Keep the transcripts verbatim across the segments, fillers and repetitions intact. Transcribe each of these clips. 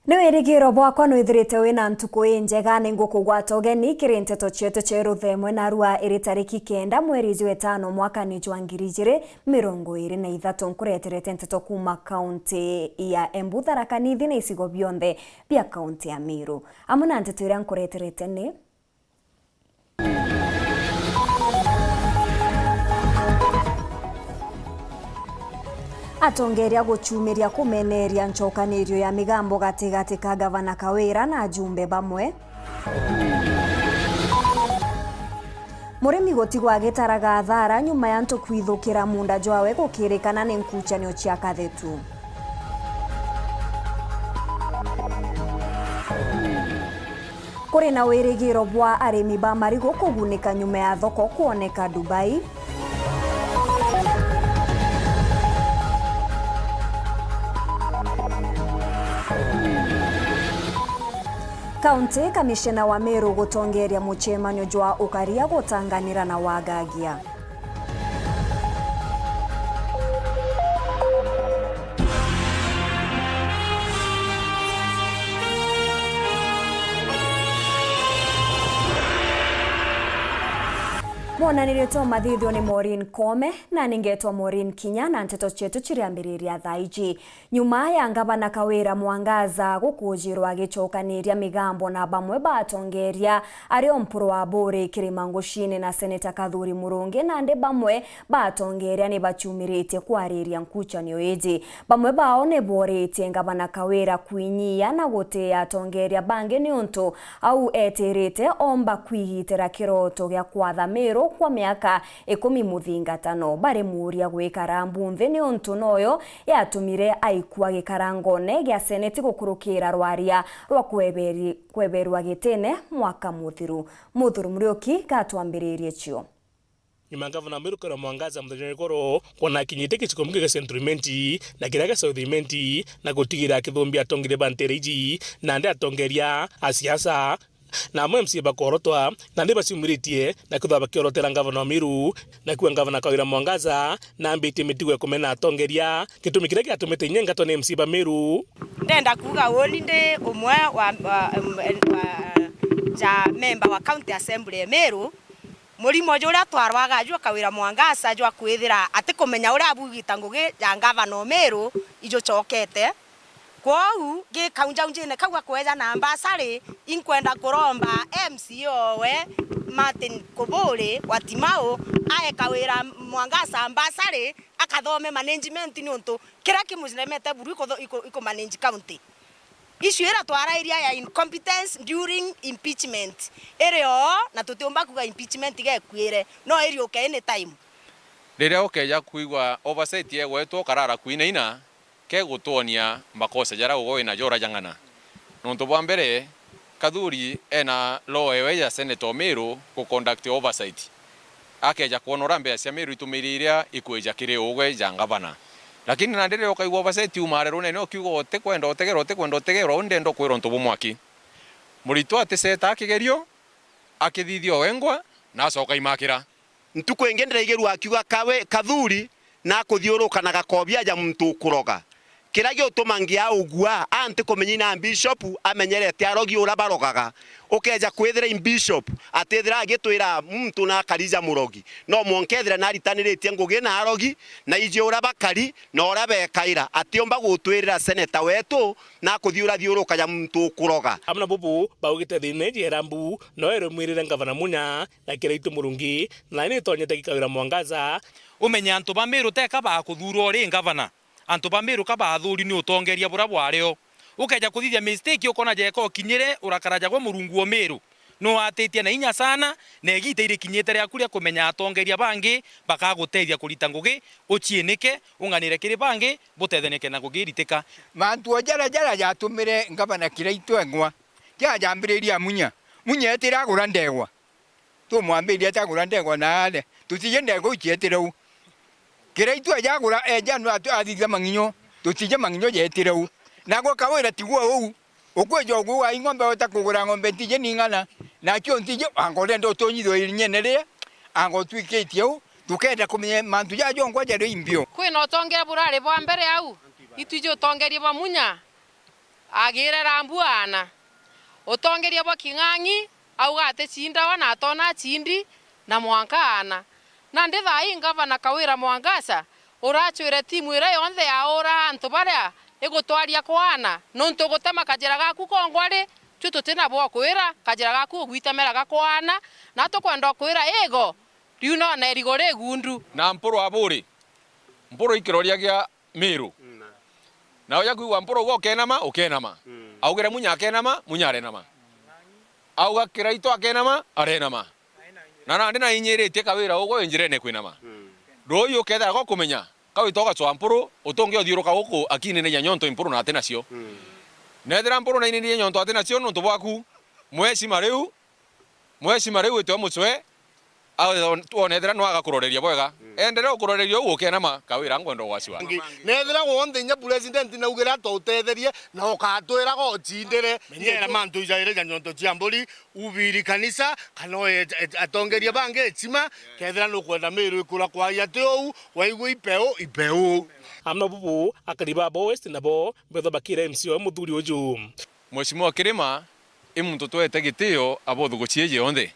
Ni wirigiro bwakwa nwithirite wina ntuku injega. Ningukugwata ugeni kiri nteto cietu cia ruthemwe narua iri tariki kenda mweri jwa itano mwakani jwa ngiri ijiri mirongo iri na ithatu. Nkureterete nteto kuuma kaunti ya Embu, Tharaka Nithi na icigo bionthe bia kaunti ya Meru. Amwe na nteto iria nkureterete ni: Atongeria gucumiria kumeneria ncokanirio ya migambo gatigati ka Gavana Kawira na ajumbe bamwe. Murimi gutigwa agitaraga athara nyuma ya antu kwithukira munda jwawe gukirikana ni nkuchanio cia kathetu. Kuri na wirigiro bwa arimi ba marigu kugunika nyuma ya thoko kwoneka Dubai. Kaunti kamishena wa Meru gutongeria mucemanio jwa ukaria gutanganira na wagagia. Mwonanirio twa mathithio ni Maureen Kome, na ningetwa Maureen Kinya, na nteto cietu ciriambiriria thaa iji. Nyuma ya Ngavana Kawira Mwangaza gukujirwa agicokaniria migambo na bamwe ba atongeria ari o mpuru wa Buri Kirima Ngucini na Seneta Kathuri Murungi, nandi bamwe ba atongeria ni bachumiritie kwariria nkuchanio iji. Bamwe bao ni booritie Ngavana Kawira kwinyia na gutia atongeria bangi niuntu au etirite omba kwigitira kiroto gia kwatha Miru kwa miaka ikumi muthingatano. Barimuria gwikara mbu nthi niuntu noyo yatumire aikua gikarangoone gia seneti gukurukira rwaria rwa kweberi-, kweberwa gitine mwaka muthiru. Muthuri Muriuki gatwambiririe cio. Nyuma ya Ngavana Miru Kawira Mwangaza muthenya wa igoro kwona akinyite giciko mbunge gia Central Imenti na kiria gia South Imenti na gutigira akithumbia atongeria ba ntere iji, nandi atongeria a siasa na amwe M C A bakorotwa, nandi baciumiritie na kwithirwa bakiorotera ngavana wa Meru, na kuuga ngavana Kawira Mwangaza nambitie mitugo ya kumena atongeria, gitumi kiria giatumite inya ingatwa ni M C A ba Meru. Ndenda kuuga uuni ndi umwe wa, wa, wa, ja memba wa County Assembly ya Meru, murimo juria twarwaga jwa Kawira Mwangaza jwa kwithira atikumenya uria abugita ngugi ja ngavana o Meru ijucokete. Kwou, gi kaunjaunjine kau ga kweja na mbasari, inkwenda kuromba M C A owe, Martin Kuburi wa Timau, ae Kawira Mwangaza mbasari, akathome management, niuntu kiria kimuciremete buru ikutho-, iku-, ikumanage county. Issue iria twarairia ya incompetence during impeachment, iri oo, na tutiumba kuuga impeachment iga ikuire, no iriuke any time. Riria ukeja kwigua oversight yegwetwa ukarara kwinaina, kegutwonia makosa jaria ugwe winajo urajang'ana. Nontu bwa mbere, Kathuri ena law ewe ya Senator Miru ku conduct oversight. Akeja kwona uria mbeca cia Miru itumire iria ikwija kiri ugwe ja ngavana. Lakini nandi riria ukaigua oversight yumaare runene ukiuga utikwenda utegerwa, utikwenda utegerwa, uu ndenda ukwira untu bumwe aki. Muritwa aticeta kigerio, akithithia wengwa, na acoka aimakira. Ntuku ingi ndiraigirua akiuga, "Kawe-, Kathuri nakuthiuruka na gakobi aja muntu ukuroga." Kiria giutuma ngia ugua, a ntikumenya ina bishop amenyerete arogi uria barogaga. Ukeja kwithira i bishop, atithira agitwira muntu nakarija murogi. No mwanka ethira naritaniritie ngugi na arogi, na iji uria bakari, na uria bekaira. Atiumba gutwirira seneta wetu, nakuthiurathiuruka ja muntu ukuroga. Amwe na bubu baugite thina iji ya irambu, no irumwirire ngavana Munya, na Kiraitu Murungi, na ni itonyete gikawira mwangaza. Umenye antu ba Meru teka bakuthuurwa uri ngavana. Antu ba Meru ka baathuuri ni utongeria buria bwario. Ukeja kuthithia mistake ukona jeka ukinyire urakara jagwe Murungu o Meru. Nuatitie na inya sana, na igiita irikinyite riaku ria kumenya atongeria bangi bakagutethia kurita ngugi, uciinike, ung'anire kiri bangi, butethanike na ngugi iritika. Mantu o jaria, jaria jatumire ngavana Kiraitu eng'wa, jaria jambiririe a Munya. Munya etire agura ndegwa. Tumwambirie atagura ndegwa na aria. Tutiji ndegwa iu cietire u. Kiraitu eja agura, eja no atu-, athithia mang'inyo. Tutiji mang'inyo jetire u. Nagwe Kawira tigua uu. Ukwija uguo wa ing'ombe weta kugura ng'ombe ntiji ning'ana. Nakio ntiji, anga urenda utunyithwe irinyene ria. Anga utwikitie u. Tukenda kumenya mantu jaja jonkwa jari imbio. Kwina utongeria burari bwa mbere au. Itwiji utongeria bwa Munya. Agire Rambu aana. Utongeria bwa King'ang'i auga aticindawa na atona acindi na mwanka aana. Nandi thaa ii Ngavana Kawira Mwangaza uracwire timu iria yonthe ya ura antu baria igutwaria kwaana, nontu ugutema kajira gaku kongwa ri, twi tuti na bwa kwira kajira gaku ugwitemeraga kwaana, na tukwenda kwira igo riu nona irigo rigundu. Na Mpuru aburi, Mpuru ikiroria gia Miru. Na uja kwigua Mpuru uga ukenama, ukenama. Augire Munya akenama, Munya arenama. Auga Kiraitu akenama, arenama. Na nandi nainyiritie Kawira ugwe wi njirene kwinama. Ruuyu ukethira gukumenya, kawita ugacwa Mpuru, utungi uthiuruka guku akininagia nyonto Mpuru na ati nacio. Nethira Mpuru naininirie nyonto ati nacio nontu bwaku, mweshima riu, mweshima riu wite umucwe, a-, wonethira no agakuroreria bwega. Enderea ukuroreria uu ukenama, Kawira ngwenda ugwaci waku. Nethira wonthe inya president naugire atautetherie na ukatwiraga ucindire. Menyera mantu ijaire ja nyonto cia mburi, ubiri kanisa, kana oye atongeria bangi echima, kethira nukwenda Miru ikura kwai ati uu, waigua ipeu, ipeu. Amwe bubu, akari ba Abo West nabo, mbethwa bakira M C wa muthuri uju. Mheshimiwa Kirima i muntu twete gitio abothuguci iji yonthe.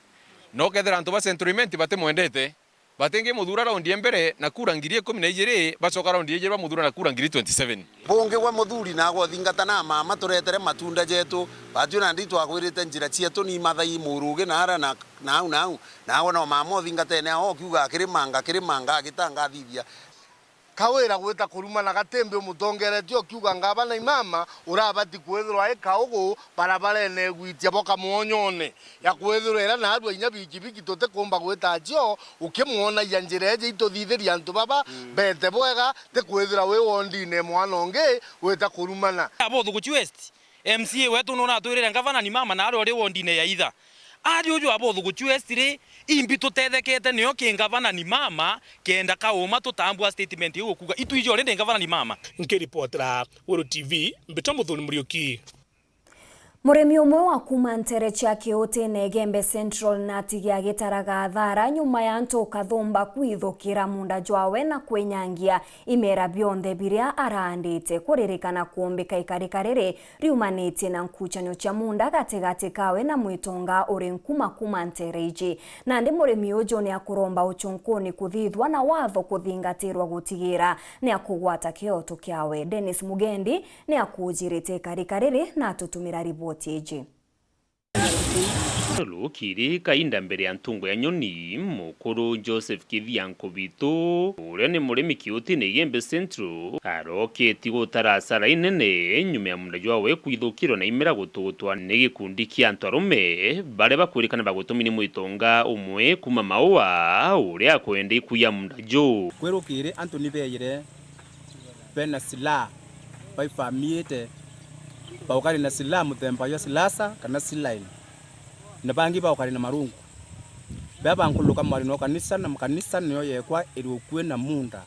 No kethira antu ba Central Imenti batimwendete, batingimuthura raundi ya mbere na kura ngiri ikumi na ijiri, bacoka raundi ya ijiri bamuthura na kura ngiri twenty seven. Bungi bwa muthuri nagwe uthingata na mama turetere matunda jetu, batwi nandi twagwirite njira cietu ni mathai murugi na ara na, na au na au, nagwe no mama uthingatene ao ukiuga akirimanga, akirimanga, agita ngathithia. Kawira gwita kurumana gatimbi umutongeretie ukiuga ngavana imama urabati kwithirwa i kaugu barabarene igwitia boka mwonyone ya kwithirwa ira naarua inya bikibiki tutikumba gwita acio ukimwonagia njira iji ituthithiria antu baba bete bwega ti kwithirwa wi wondine mwana ungi wita kurumana. Abothuguci West. M C A wetu nuna atwirire ngavana ni mama na ari uri wondine ya itha. Ari uju abothugucu West ri, imbi tutethekete nio ki ngavana ni mama, kenda kauma tutambua statement iu ukuga. Itu ijo rindi ngavana ni mama. Nkiripotera Weru T V, mbitwa Muthuri Muriuki. Murimi umwe wa kuma ntere cia Kiutine Igembe Central natigi agitaraga athara nyuma ya antu kathumba kwithukira munda jwawe na kwinyangia imera bionthe biria araandite. Kuririkana kuumbika ikarika riri riumanitie na nkucanio cia munda gatigati kawe na mwitonga uri nkuma kuma ntere iji. Nandi murimi uju ni akuromba ucunkuni kuthithwa na watho kuthingatirwa gutigira ni akugwata kioto kiawe. Dennis Mugendi ni akujirite ikarika riri na atutumira riboti iji. Rukiri kainda mbere ya ntungo ya nyoni, mukuru Joseph Kithia Nkubitu, uria ni murimi Kiutine Igembe Central, aroketi gutara asara inene nyuma ya munda jwawe kwithukirwa na imera gutugutwa ni gikundi kia antu arume baria bakwirikana bagutumi ni mwitonga umwe kuma Maua, uria akwenda ikuya munda juu. Kwirukiri antu ni beeyire bena silaha, baifamiite, baukari na silaha muthemba jwa silasa kana silaini, na bangi baukari na marungu. Bea bankuluka mwari no kanisa, na kanisa niyo yekwa iri ukui na munda,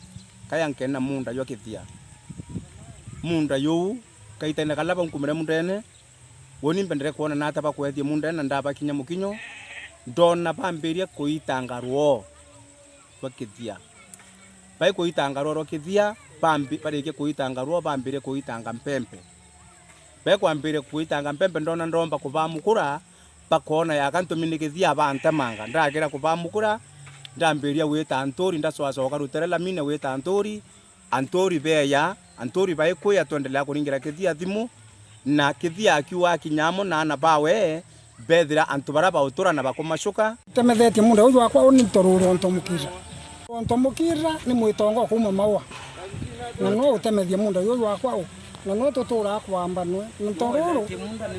kaya nkena munda jwa kithia. Munda juu, kaitene kala baunkumire mundene, Woni mbendere kwona nata bakwethie mundene na ndabakinya mukinyo, ndona bambirie kuitanga rwoo rwa kithia. Bai kuitanga rwoo rwa kithia, bambi-, barikia kuitanga rwoo, bambirie kuitanga mpempe. Bai kwambirie kuitanga mpempe, ndona ndomba kubamukura, bakoona yaka ntumi ni kithia bantemanga. Ndakira kubamukura, ndambiria gwita nturi, ndacoacoka rutere lamine gwita nturi, Anturi beeya, anturi baikwia twendelea kuringira kithia thimu, na kithia akiuga akinya amo na aana bawe, beethira antu baria bautura na bakumacuka. Utemethetie munda uju wakwa uni ntoruru onto mukira. Onto mukira ni mwitongo kuuma Maua. Na no utemethia munda uju wakwa u. Na no tuturaa kwamba nwe. Na ntoruru,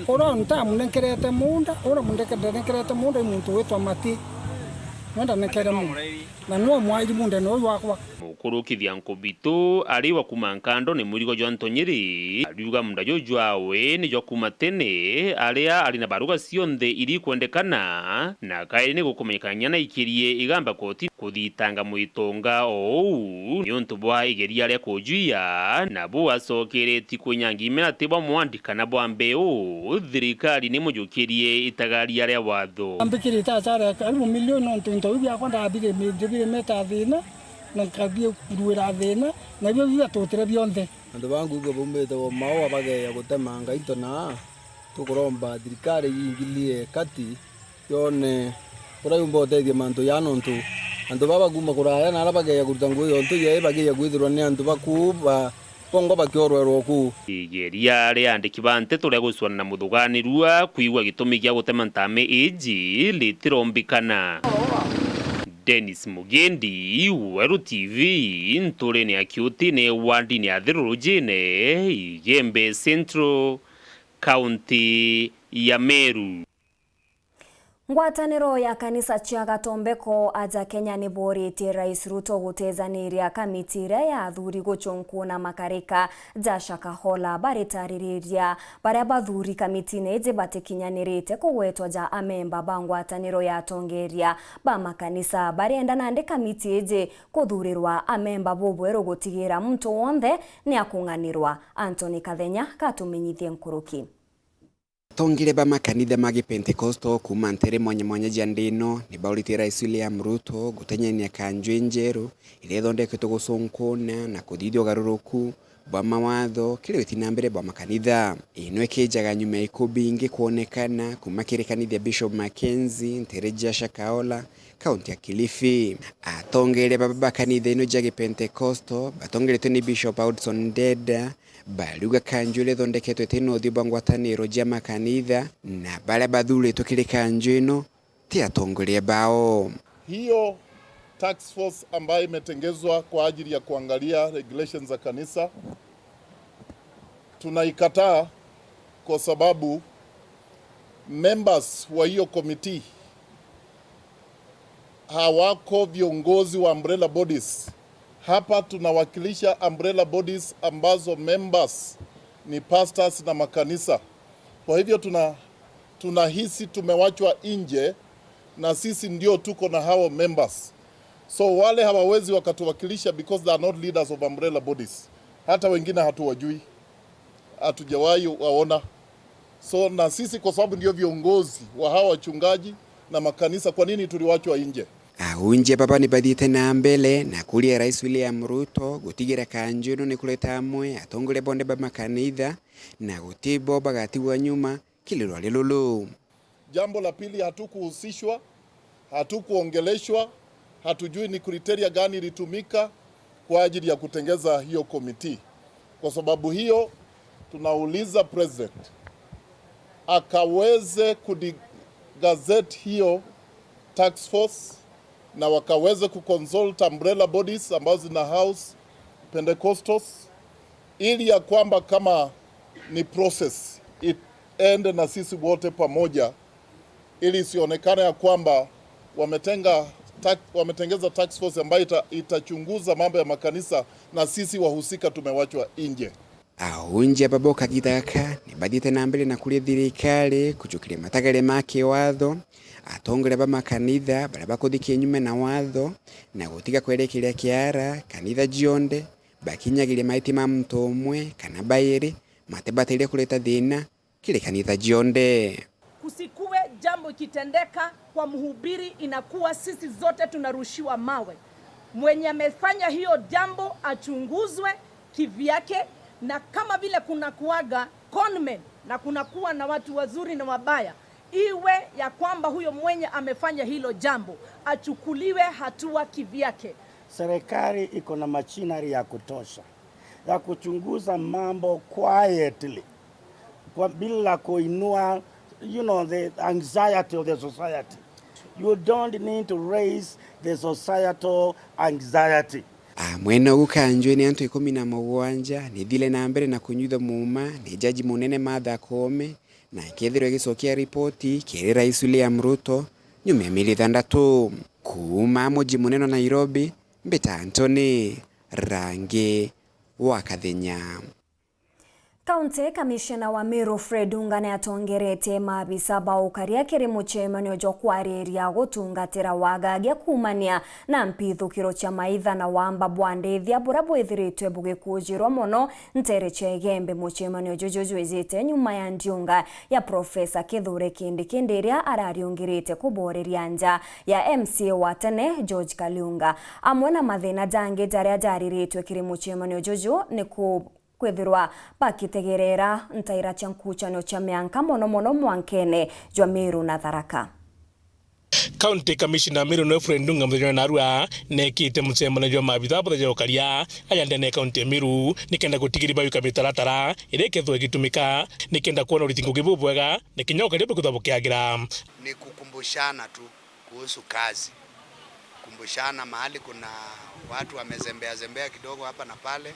uria ntamunenkerete munda, uria munenkerete munda i muntu witwa Mati. Nwe ndanenkere munda. Na nwe mwairi mundene uju wakwa. Mukurukithia Nkubitu ari wa kuma Nkando ni murigo jwa Ntonyiri, ariuga munda juju jwawe ni jwa kuma tene, aria ari na baruga cionthe iri kwendekana, na kairi ni gukumenyekana kinya na ikirie igamba koti kuthitanga mwitonga ou niuntu bwa igeria ria kujwia, na bu acokeretie kwinyangia imera ti bwa mwandi kana bwa mbeu, thirikari ni mujukirie itagaria ria watho. Ambikirite achara ya karibu milioni nontu into biu biakwa ndabire-, ndibiremete a thina, na nkabiruira thina, na bio biatutire bionthe. Antu ba nguuge baumite o maua bageeja gutemanga into na tukuromba thirikari iingilie kati yone uria yumba utethia mantu jaa, nontu antu baa bakuuma kuraya na aria bageeja kuruta ngugi yontu jai bageeja kwithirwa ni antu ba kuu ba bongwa bakiorwerwa kuu. Igeria ria andiki ba nteto ria gucwana na muthuganirua kwigua gitumi gia gutema ntaame iji ritirombikana. Dennis Mugendi, Weru T V, nturene ya Kiutine, wandine ya Thirurujine, Igembe Central, kaunti ya Meru. Ngwataniro ya kanisa cia Gatombeko aja Kenya ni booritie Rais Ruto gutejaniria kamiti iria ya athuri gucunkuna makarika ja Shakahola baritaririria. Baria bathuri kamitine iji batikinyanirite kugwetwa ja amemba ba ngwataniro ya atongeria ba makanisa, barienda nandi kamiti iji kuthurirwa amemba bubweru gutigira muntu wonthe ni akung'anirwa. Anthony Kathenya katumenyithie nkuruki. Atongeria ba makanitha ma Gipentekosto kuuma nteere mwanya mwanya cia nthi ino ni bauritie Rais William Ruto gutenyania kanju injeru iria ithondeketwe gucunkuna na kuthithia ugaruruku bwa mawatho kiri witi na mbere bwa makanitha. Ino ikijaga nyuma ya ikuu bingi kwonekana kuuma kiri kanitha ya Bishop Mackenzie, nteere cia Shakahola, kaunti ya Kilifi. Atongeria baba ba kanitha ino cia Gipentekosto batongeretwe ni Bishop Hudson Ndeda, bariuga kanju iria ithondeketwe iti na uthiu bwa ngwataniro cia makanitha, na baria bathuritwe kiri kanju ino ti atongoria bao. Hiyo task force ambayo imetengezwa kwa ajili ya kuangalia regulations za kanisa, tunaikataa kwa sababu members wa hiyo committee hawako viongozi wa umbrella bodies. Hapa tunawakilisha umbrella bodies ambazo members ni pastors na makanisa. Kwa hivyo tuna-, tunahisi tumewachwa nje, na sisi ndio tuko na hao members. So wale hawawezi wakatuwakilisha because they are not leaders of umbrella bodies. Hata wengine hatuwajui. Hatujawahi waona. So na sisi kwa sababu ndio viongozi wa hawa wachungaji na makanisa, kwa nini tuliwachwa nje? Aunjia baba ni bathiite na mbere na kuria Rais William Ruto gutigira kanju ino ni kureta amwe atongoria bonthe ba makanitha na guti bo bagatigwa nyuma kiri rwari ruru. Jambo la pili, hatukuhusishwa, hatukuongeleshwa, hatujui ni criteria gani ilitumika kwa ajili ya kutengeza hiyo committee. Kwa sababu hiyo, tunauliza president akaweze kudigazette hiyo task force na wakaweze kuconsult umbrella bodies ambazo zina house Pentecostals, ili ya kwamba kama ni process, iende na sisi wote pamoja, ili isionekane ya kwamba wametenga tak-, wametengeza task force ambayo ita-, itachunguza mambo ya makanisa na sisi wahusika tumewachwa nje. Aunjia baba o kagita gaka ni bathiite na mbere na kuria thirikari kujukiria matagare ma kiwatho, atongoria ba makanitha baria bakuthikia nyuma na watho, na gutiga kwerekeria kiara kanitha cionthe bakinyagiria maiti ma muntu umwe kana bairi, matibatairie kureta thina kiri kanitha cionthe. Kusikuwe jambo ikitendeka kwa mhubiri, inakuwa sisi zote tunarushiwa mawe. Mwenye amefanya hiyo jambo achunguzwe kivyake, na kama vile kuna kuaga conmen na kuna kuwa na watu wazuri na wabaya, iwe ya kwamba huyo mwenye amefanya hilo jambo achukuliwe hatua kivyake. Serikali iko na machinery ya kutosha ya kuchunguza mambo quietly, kwa, bila kuinua, you know, the anxiety of the society. You don't need to raise the societal anxiety. Amwe na ugu kanjwene antu ikumi na mugwanja nithire na mbere na kunyuithwa muuma ni jaji munene Martha Koome, na ikethirwa igicokia ripoti kiri Rais William Ruto nyuma ya mieri ithantatu. Kuuma muji munene wa Nairobi, mbita Anthony Rangi wa Kathenya. County Commissioner wa Meru Fred Unga niatongeretie maabisa ba ukaria kiri mucemanio jwa kwariria gutungatira wagagia kuumania na mpithukiro cia maitha na wamba bwa ndithia buria bwithiritwe bugikujirwa mono ntere cia Igembe. Mucemanio juju jwijite nyuma ya ndiunga ya Professor Kithure Kindiki iria arariungirite kuboreria nja ya M C A wa tene George Kaliunga. Amwe na mathina jangi jaria jariritwe kiri mucemanio juju ni ku- kwithirwa bakitegerera ntaira cia nkuchanio cia mianka, mono mono mwankene jwa Meru na Tharaka. County Commissioner Meru Wilfred Ndung'a muthenya wa narua neekite mucemanio jwa maabitha buthenya ukaria aja ndene ya county ya Meru, nikenda gutigiria bayuka mitaratara iria ikethirwa igitumika nikenda kwona uritinguki bubwega na kinya ukaria bukithirwa bukiagira. Ni kukumbushana tu kuhusu kazi, kukumbushana mahali kuna watu wamezembea zembea kidogo hapa na pale,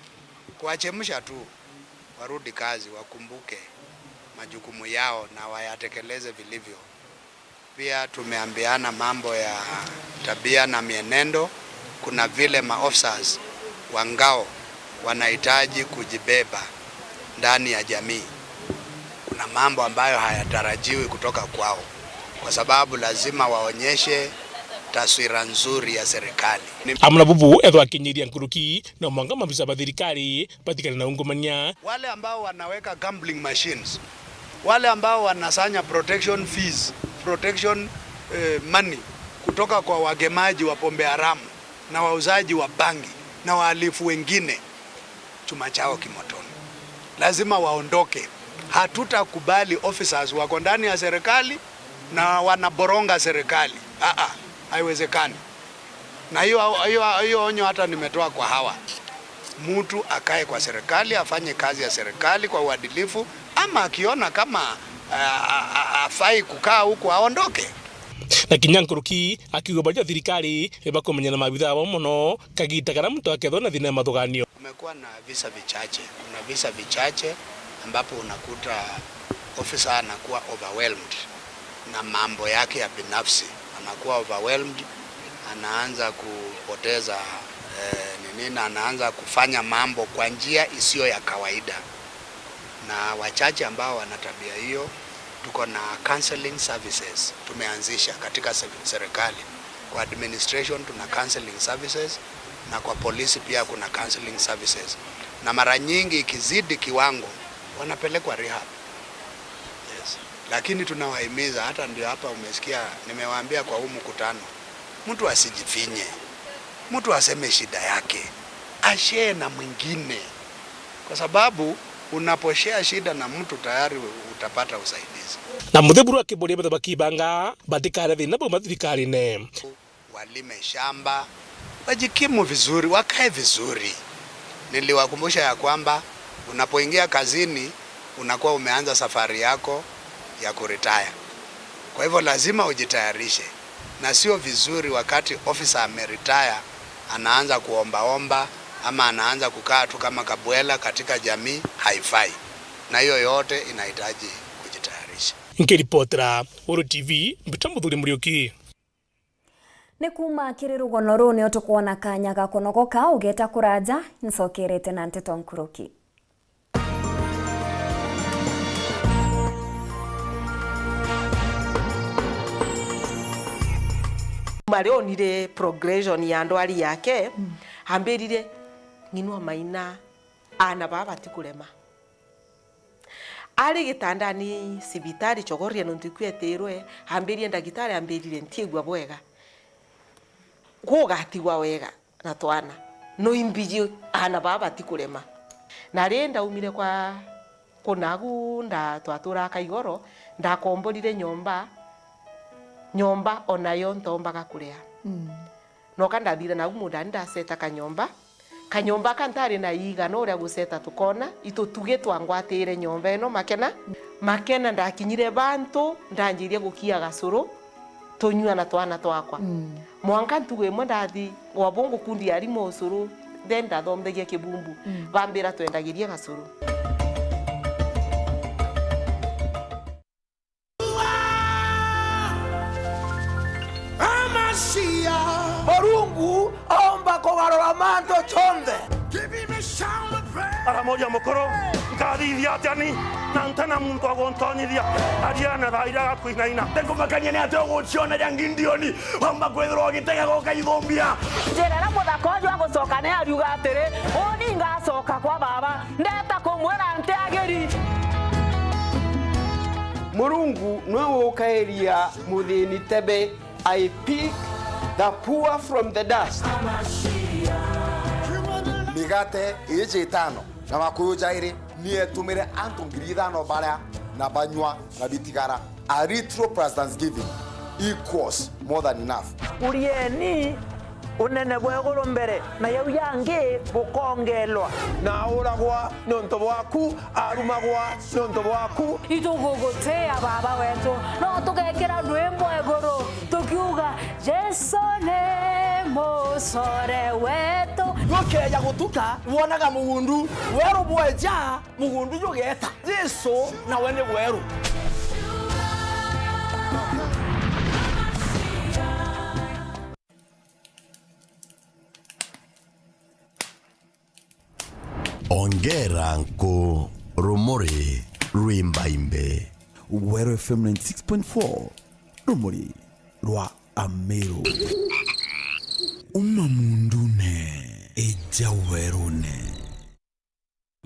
kuwachemsha tu, warudi kazi, wakumbuke majukumu yao na wayatekeleze vilivyo. Pia tumeambiana mambo ya tabia na mienendo. Kuna vile maofficers wa ngao wanahitaji kujibeba ndani ya jamii. Kuna mambo ambayo hayatarajiwi kutoka kwao, kwa sababu lazima waonyeshe taswira nzuri ya serikali. Ni- Amwe na bubu ethwa akinyiria nkuruki, no mwanka maabisa ba thirikari batigane na ungumania. Wale ambao wanaweka gambling machines, wale ambao wanasanya protection fees, protection, eh, money kutoka kwa wagemaji wa pombe haramu na wauzaji wa bangi na wahalifu wengine, chuma chao kimotoni. Lazima waondoke. Hatutakubali officers wako ndani ya serikali na wanaboronga serikali. Ah, ah, haiwezekani. Na hiyo, hiyo, hiyo onyo hata nimetoa kwa hawa. Mtu akae kwa serikali, afanye kazi ya serikali kwa uadilifu, ama akiona kama, ah, ah, ah, hafai kukaa huku, aondoke. Na kinya nkuruki akiuga baria thirikari bakumenyana na maabitha bamwe mono kagita karia muntu akethwa na thina ya mathuganio. Kumekuwa na visa vichache. Kuna visa vichache ambapo unakuta officer anakuwa overwhelmed na mambo yake ya binafsi, anakuwa overwhelmed, anaanza kupoteza, eh, nini, na anaanza kufanya mambo kwa njia isiyo ya kawaida. Na wachache ambao wana tabia hiyo, tuko na counseling services tumeanzisha katika se-, serikali. Kwa administration tuna counseling services, na kwa polisi pia kuna counseling services. Na mara nyingi ikizidi kiwango, wanapelekwa rehab. Yes. Lakini tunawahimiza, hata ndio hapa umesikia nimewaambia kwa huu mkutano, mtu asijifinye, mtu aseme shida yake, ashare na mwingine, kwa sababu unaposhare shida na mtu tayari utapata usaidizi. Na Muthiburu akiburia betha bakibanga batikare thina bauma thirikarine. Walime shamba, wajikimu vizuri, wakae vizuri. Niliwakumbusha ya kwamba unapoingia kazini, unakuwa umeanza safari yako ya kuretire. Kwa hivyo lazima ujitayarishe, na sio vizuri wakati officer ameretire, anaanza kuombaomba ama anaanza kukaa tu kama kabwela katika jamii, haifai. Na hiyo yote inahitaji kujitayarisha. Nkiripotera Uru T V, mbita Muthuri Muriuki. Ni kuuma kiri rugono ruu nio tukwona kanya ga kunogoka, ugeta kuraja, ncokerete na nteto nkuruki. Maria onire progression ya ndwari yake, mm, ambirire, "Ng'inua Maina, aana baa batikurema." Ari gitandani cibitari Chogoria nontu ikwetirwe, ambiririe ndagitari, ambirire, "Ntiigua bwega. Gugatigwa wega na twana. No imbiji aana baa batikurema." Na ri ndaumire kwa kunagu nda-, twaturaga Kaigoro, ndakomborire nyomba, nyomba onayo ntombaga kuria. Mm. Noka ndathire nagu mundani ndaseta kanyomba. Kanyomba ka ntari na iiga no uria guceta tukona, itutugi twangwatire nyomba ino Makena. Makena ndakinyire bantu, ndanjirie gukia gacuru, tunyua na twana twakwa. Mm. Mwanka ntugu imwe ndathi, wa bungu kundi ya rimo ucuru, then ndathomthagia Kibumbu. Mm. Bambira twendagirie gacuru. Amasia. Murungu aumba kugarura mantu jonthe. Aramoria mukuru, nkathithia atia ni, na ntana muntu aguntonyithia, aria na thaira ga kwinaina. Ndikumakania ni atia ugucioneria Gideoni, wamba kwithirwa ugitega gukaithumbia. Njira iria muthaka uju agucoka ni ariuga atiri, uni ngacoka kwa baba. Ndeta kumwira ntiagiri. Murungu niwe ukairia muthini tebe, "I pick the poor from the dust." Migate iji itano Na Makuyu jairi, ni etumire antu ngiri ithano baria na banywa na bitigara. A little plus thanksgiving equals more than enough. Urieni unene bwa iguru mbere, na jau jangi bukongeelwa. Na auragwa niuntu bwaku, arumagwa niuntu bwaku. Itugugutia Baba wetu, no tugekira rwimbo iguru tukiuga, Jesu ni mucore wetu. Gukeeja gutuka, wonaga mugundu weru bweja, mugundu jugeeta, Jesu nawe ni weru. Ongera nku rumuri rwimbaimbe. Weru F M ninety six point four, rumuri rwa Ameru. Uma mundune, ija werune.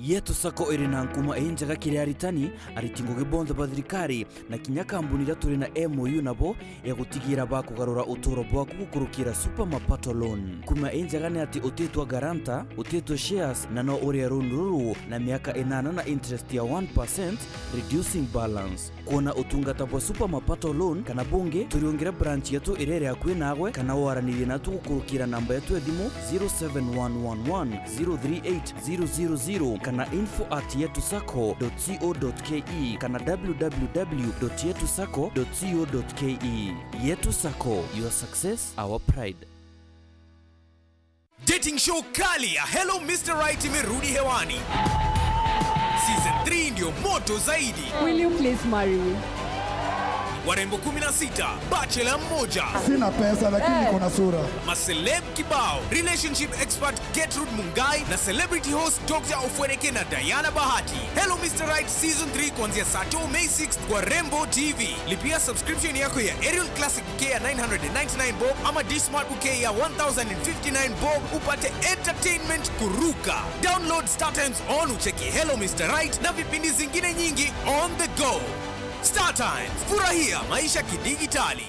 Yetu Sacco iri na nkuma injega kiri aritani, ariti ngugi bonthe ba thirikari, na kinya kambuni iria turi na M O U nabo ya gutigira bakugarura uturo bwaku gukurukira Super Mapato Loan. Nkuma injega ni ati utitwa guarantor, utitwa shares, na no urie loan ruru na miaka inana na interest ya one percent, reducing balance. Kwona utungata bwa Super Mapato Loan kana bungi, turiungire branch yetu iria iri akui naagwe, kana waranirie natu gukurukira namba yetu ya thimu zero seven one one one zero three eight zero zero zero kana info at yetu sacco dot co dot ke kana w w w dot yetu sacco dot co dot ke. Yetu Sacco, your success, our pride. Dating show kali ya Hello Mister Right imerudi hewani. Season three ndio moto zaidi. Will you please marry me? Warembo kumi na sita, bachelor mmoja. Sina pesa, lakini niko na sura. Maceleb kibao, relationship expert Gertrude Mungai na celebrity host Doctor Ofweneke na Diana Bahati. Hello Mister Right Season three kuanzia saa two May sixth kwa Rembo T V. Lipia subscription yako ya Aerial Classic K ya nine hundred and ninety-nine bob ama Dish Smart Bouquet ya one thousand and fifty-nine bob upate entertainment kuruka. Download StarTimes On ucheki Hello Mister Right na vipindi zingine nyingi on the go. StarTimes, furahia maisha kidigitali.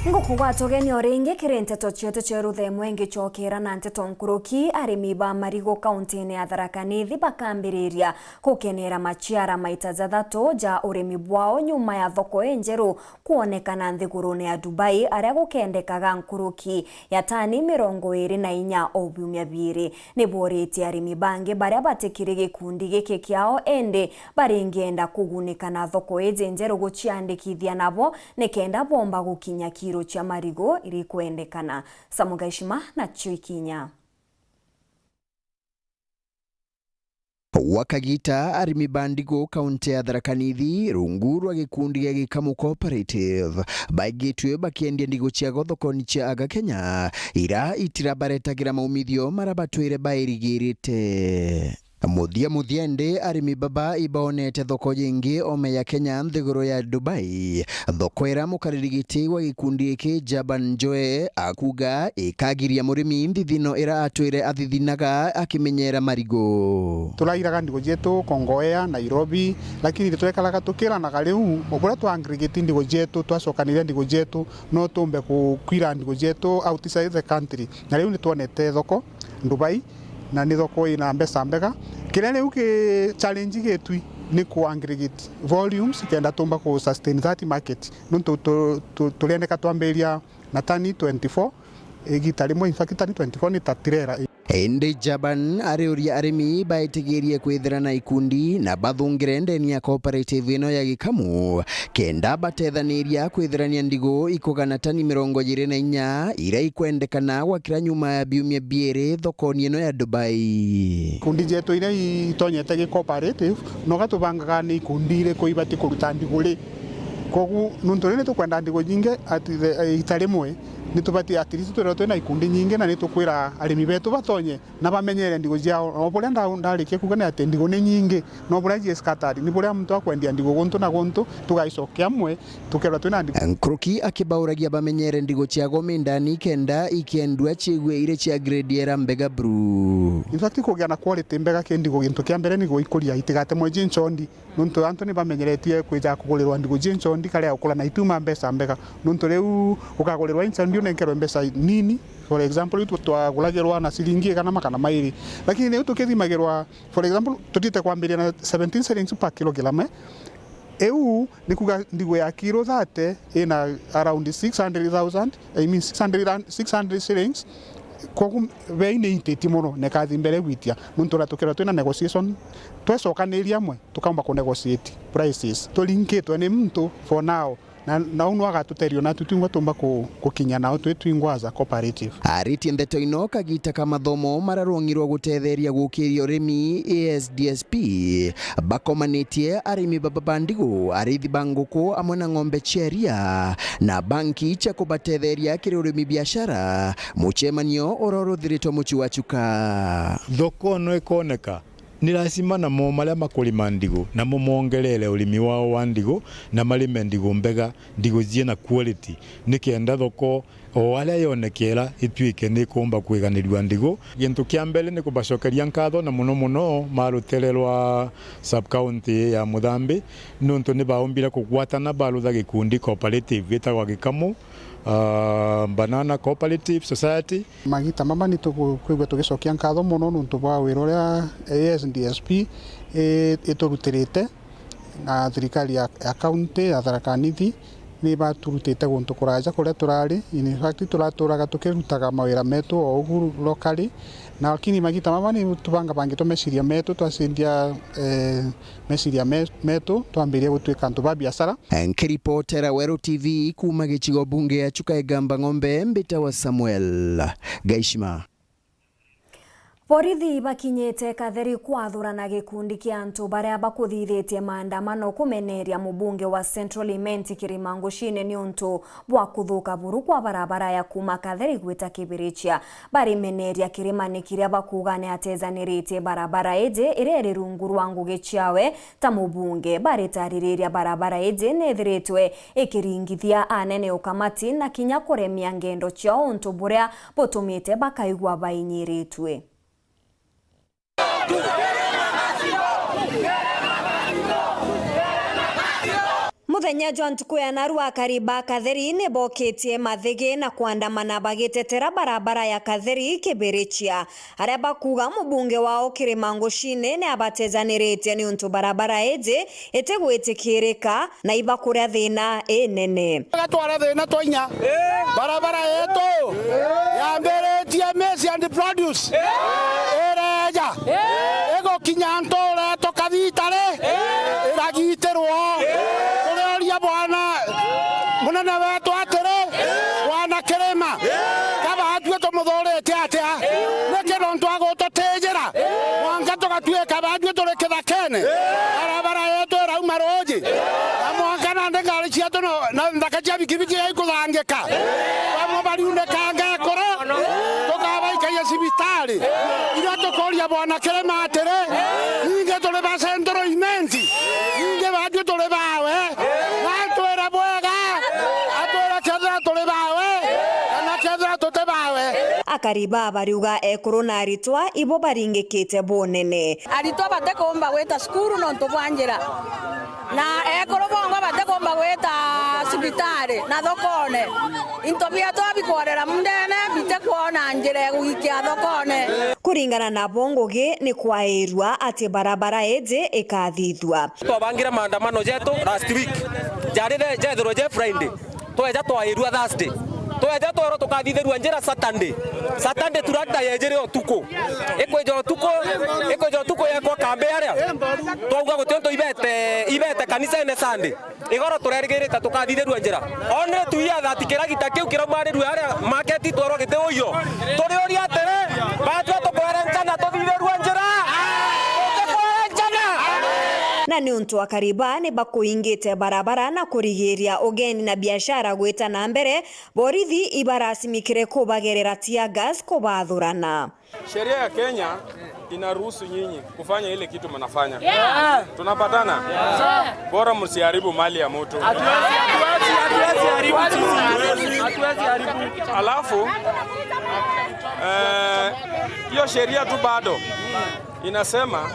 Ngukugwata ugeni o ringi kiri nteto cietu cia ruthemwe ngicokera na nteto nkuruki. Arimi ba marigu kauntine ya Tharaka Nithi bakambiriria gukenera maciara maita jathatu ja urimi bwao nyuma ya thoko injeru kwonekana nthigurune ya Dubai, aria gukendekaga nkuruki ya tani mirongo iri na inya o biumia biiri. Ni boritie arimi bangi baria batikiri gikundi giki kiao indi baringienda kugunika na thoko iji njeru guciandikithia nabo, nikenda bomba gukinya kiro cia marigu iria ikwendekana. Samuel Gaishima nacio ikinya. Gwa kagita, arimi ba ndigu kaunti ya Tharaka Nithi, rungu rwa gikundi gia Gikamu Cooperative, baigitwe bakiendia ndigu ciao thokoni cia Aga Kenya, ira itirabaretagira maumithio mara batwire bairigirite. Muthia muthia indi, arimi baba ibaonete thoko yingi ome ya Kenya nthiguru ya Dubai, thoko ira mukariri giti wa gikundi giki Jaban Njoe akuga ikagiria murimi nthithino ira atwire athithinaga akimenyera marigu. Turairaga ndigu cietu Kongowea, Nairobi, lakini twekaraga tukiranaga riu, uburia twa aggregate ndigu cietu, twacokaniria ndigu cietu, no tumbe ku-, kwira ndigu cietu outside the country. Na riu nitwonete thoko Dubai, na ni thoko ina mbeca mbega. Kiria riu ki challenge gitwi ni ku aggregate volumes kenda tumba ku sustain that market. Nontu tu-, tu-, turiendeka twambiria na tani twenty-four, igita rimwe, in fact, tani twenty-four ni ta tirera. Indi Jaban ariuria arimi baitigirie kwithira na ikundi na bathungire ndeni ya cooperative ino ya Gikamu, kenda batethaniria kwithirania ndigu ikugana tani mirongo iri na inya iria ikwendekana gwakira nyuma ya biumia biiri thokoni ino ya Dubai. Ikundi cietu iria itonyete gi cooperative, noga tubangaga ni ikundi iriku ibati kuruta ndigu ri. Kogu nontu riu nitukwenda ndigu nyingi at the, ita rimwe, Ni tubati at least twirwa twina ikundi nyingi, na ni tukwira arimi betu batonye na bamenyere ndigo ciao. O buria nda-, ndarikia kuuga ni ati ndigo ni nyingi, no buria cie scattered, ni buria muntu akwendia ndigo guntu na guntu, tugaicokia amwe, tukerwa twina ndigo. Nkuruki akibauragia bamenyere ndigo ciago mindani kenda ikendua ciigue iri cia grade era mbega buru. In fact, kugia na quality mbega ki ndigo, gintu kia mbere ni gwikuria itigatemwe ji nchondi. Nontu antu ni bamenyeretie kwija kugurirwa ndigo ji nchondi, kare ya gukura na ituma mbeca mbega. Nontu riu ukagurirwa i nchondi unenkerwe mbeca nini. For example, riu twa-, twaguragirwa na ciringi igana magana mairi. Lakini riu tukithimagirwa, for example, tutite kwambiria na seventeen shillings per kilogram, eh? Iu ni kuga ndigo ya kiro thirty ina around six hundred thousand, I mean six hundred and, six hundred shillings. Kogu bei ni intitie mono, na ikathi mbere gwitia. Nontu na tukirwa twina negotiation, twecokaniria amwe, tukaumba ku negotiate prices. Turingitwe ni muntu for now. Na, na uu nwe agatuteria na tutwingwa tumba ku-, gukinya nao twi twingwa as a cooperative. Aritie ndeto ino kagita ka mathomo mararungirwa gutetheria gukiria urimi, A S D S P, bakomanitie arimi baba ba ndigo, arithi ba nguku amwe na ng'ombe cia iria, na banki cia kubatetheria kiri urimi biashara, mucemanio uria uruthiritwe mucii wa Chuka. Thoko no ikoneka. Ni lazima namo maria makurima ndigo, namo mongerere urimi wao wa ndigo, na marime ndigo mbega, ndigo ciina quality, nikenda thoko o aria yonekera ituike ni ikumba kwiganirua ndigo. Gintu kia mbere ni kubacokeria nkatho, na muno muno ma rutere rwa sub-county ya Muthambi, nontu ni baumbire kugwatana barutha gikundi cooperative gitagwa Gikamu, ah, Banana Cooperative Society. Magita mama ni tukwigua tugicokia nkatho mono nontu bwa wira uria A S D S P i-, iturutirite, na thirikari ya, ya county ya Tharaka Nithi ni baturutite guntu kuraja kuria turari. In fact, turaturaga tukirutaga mawira metu o ugu locally, na lakini magita mama ni tubangabangitwe meciria metu, twacenjia, eh, meciria me-, metu, twambirie gutwika antu ba biashara. Nkiripotera Weru T V kuuma gicigo bunge ya Chuka Igamba Ng'ombe, mbitawa Samuel Gaishima. Borithi bakinyite Katheri kwathurana gikundi kia antu baria bakuthithitie maandamano kumeneria mubunge wa Central Imenti Kirima Ngucine niuntu bwa kuthuka buru kwa barabara ya kuuma Katheri gwita Kibirichia. Barimeneria Kirima ni kiria bakuuga ni atezaniritie barabara iji iria iri rungu rwa ngugi ciawe ta mubunge. Baritaririria barabara iji ni ithiritwe ikiringithia anene ukamati na kinya kuremia ngendo ciao untu buria butumite bakaigua bainyiritue. Muthenya jwa ntuku ya narua, akari ba Katheri ni bokitie mathigi na kwandamana bagitetera barabara ya Katheri Kibirichia, aria bakuuga mubunge wao Kirima Ngucine ni abatezaniritie niuntu barabara iji itigwitikirika na ibakuria thina inene. Gatwara thina twa inya. Barabara yetu yambiritie maize and produce ireja igukinya nture tukathiitari iragitirwo. Turioria bwana munene wetu atiri, bwana Kirima, kaba atue tumuthurite atia? Niki nontu agututijira mwanka tugatuika baatue turi kithakene? Barabara yetu irauma ruuji, na mwanka nandi ngari cietu no, na nthaka cia bikibiki ikuthangika. Bamwe bariundikange ekuru, tukabaikagia cibitari. Iria tukuria bwana Kirima atiri, ningi turi ba Central Imenti, ningi baatue turi bawe, na atwire bwega, atwire kethira turi bawe, kana kethira tuti bawe. Akari ba bariuga ekuru na aritwa ibo baringikite bunene. Aritwa batikumba gwita cukuru nontu bwa njira, na ekuru bongwa batikumba gwita cibitari na thokone. Into bietu bikworera mundene, bitikwona njira ya gugikia thokone. Kuringana nabo, ngugi ni kwairua ati barabara iji ikathithua. Twabangire maandamano jetu last week, jari the-, jethirwe je Friday. Tweja twairua Thursday. Tweja twerwa tukathithirua njira Saturday. Saturday tractor yejire utuku. Ikwija utuku, ikwija utuku yekwa kambi aria. Twauga guti untu ibete, ibete kanisene Sunday. Igoro turerigirite tukathithirua njira. Only to hear that kiragita kiu kiraumarirua aria market twerwa giti uyo. Turiuria atiri, batwa tukwere njana tuthithirua njira? Tukwere njana? Na ni Nontu akari baa ni bakuingite barabara na kurigiria ugeni na biashara gwita na mbere, borithi ibarasimikire kubagerera tear gas kubathurana. Sheria ya Kenya inaruhusu nyinyi kufanya ile kitu mnafanya. Yeah. Tunapatana? Yeah. Bora msiharibu mali ya mtu. Hatuwezi, hatuwezi, hatuwezi haribu sisi. Hatuwezi, hatuwezi haribu. Alafu, eh, hiyo sheria tu bado inasema,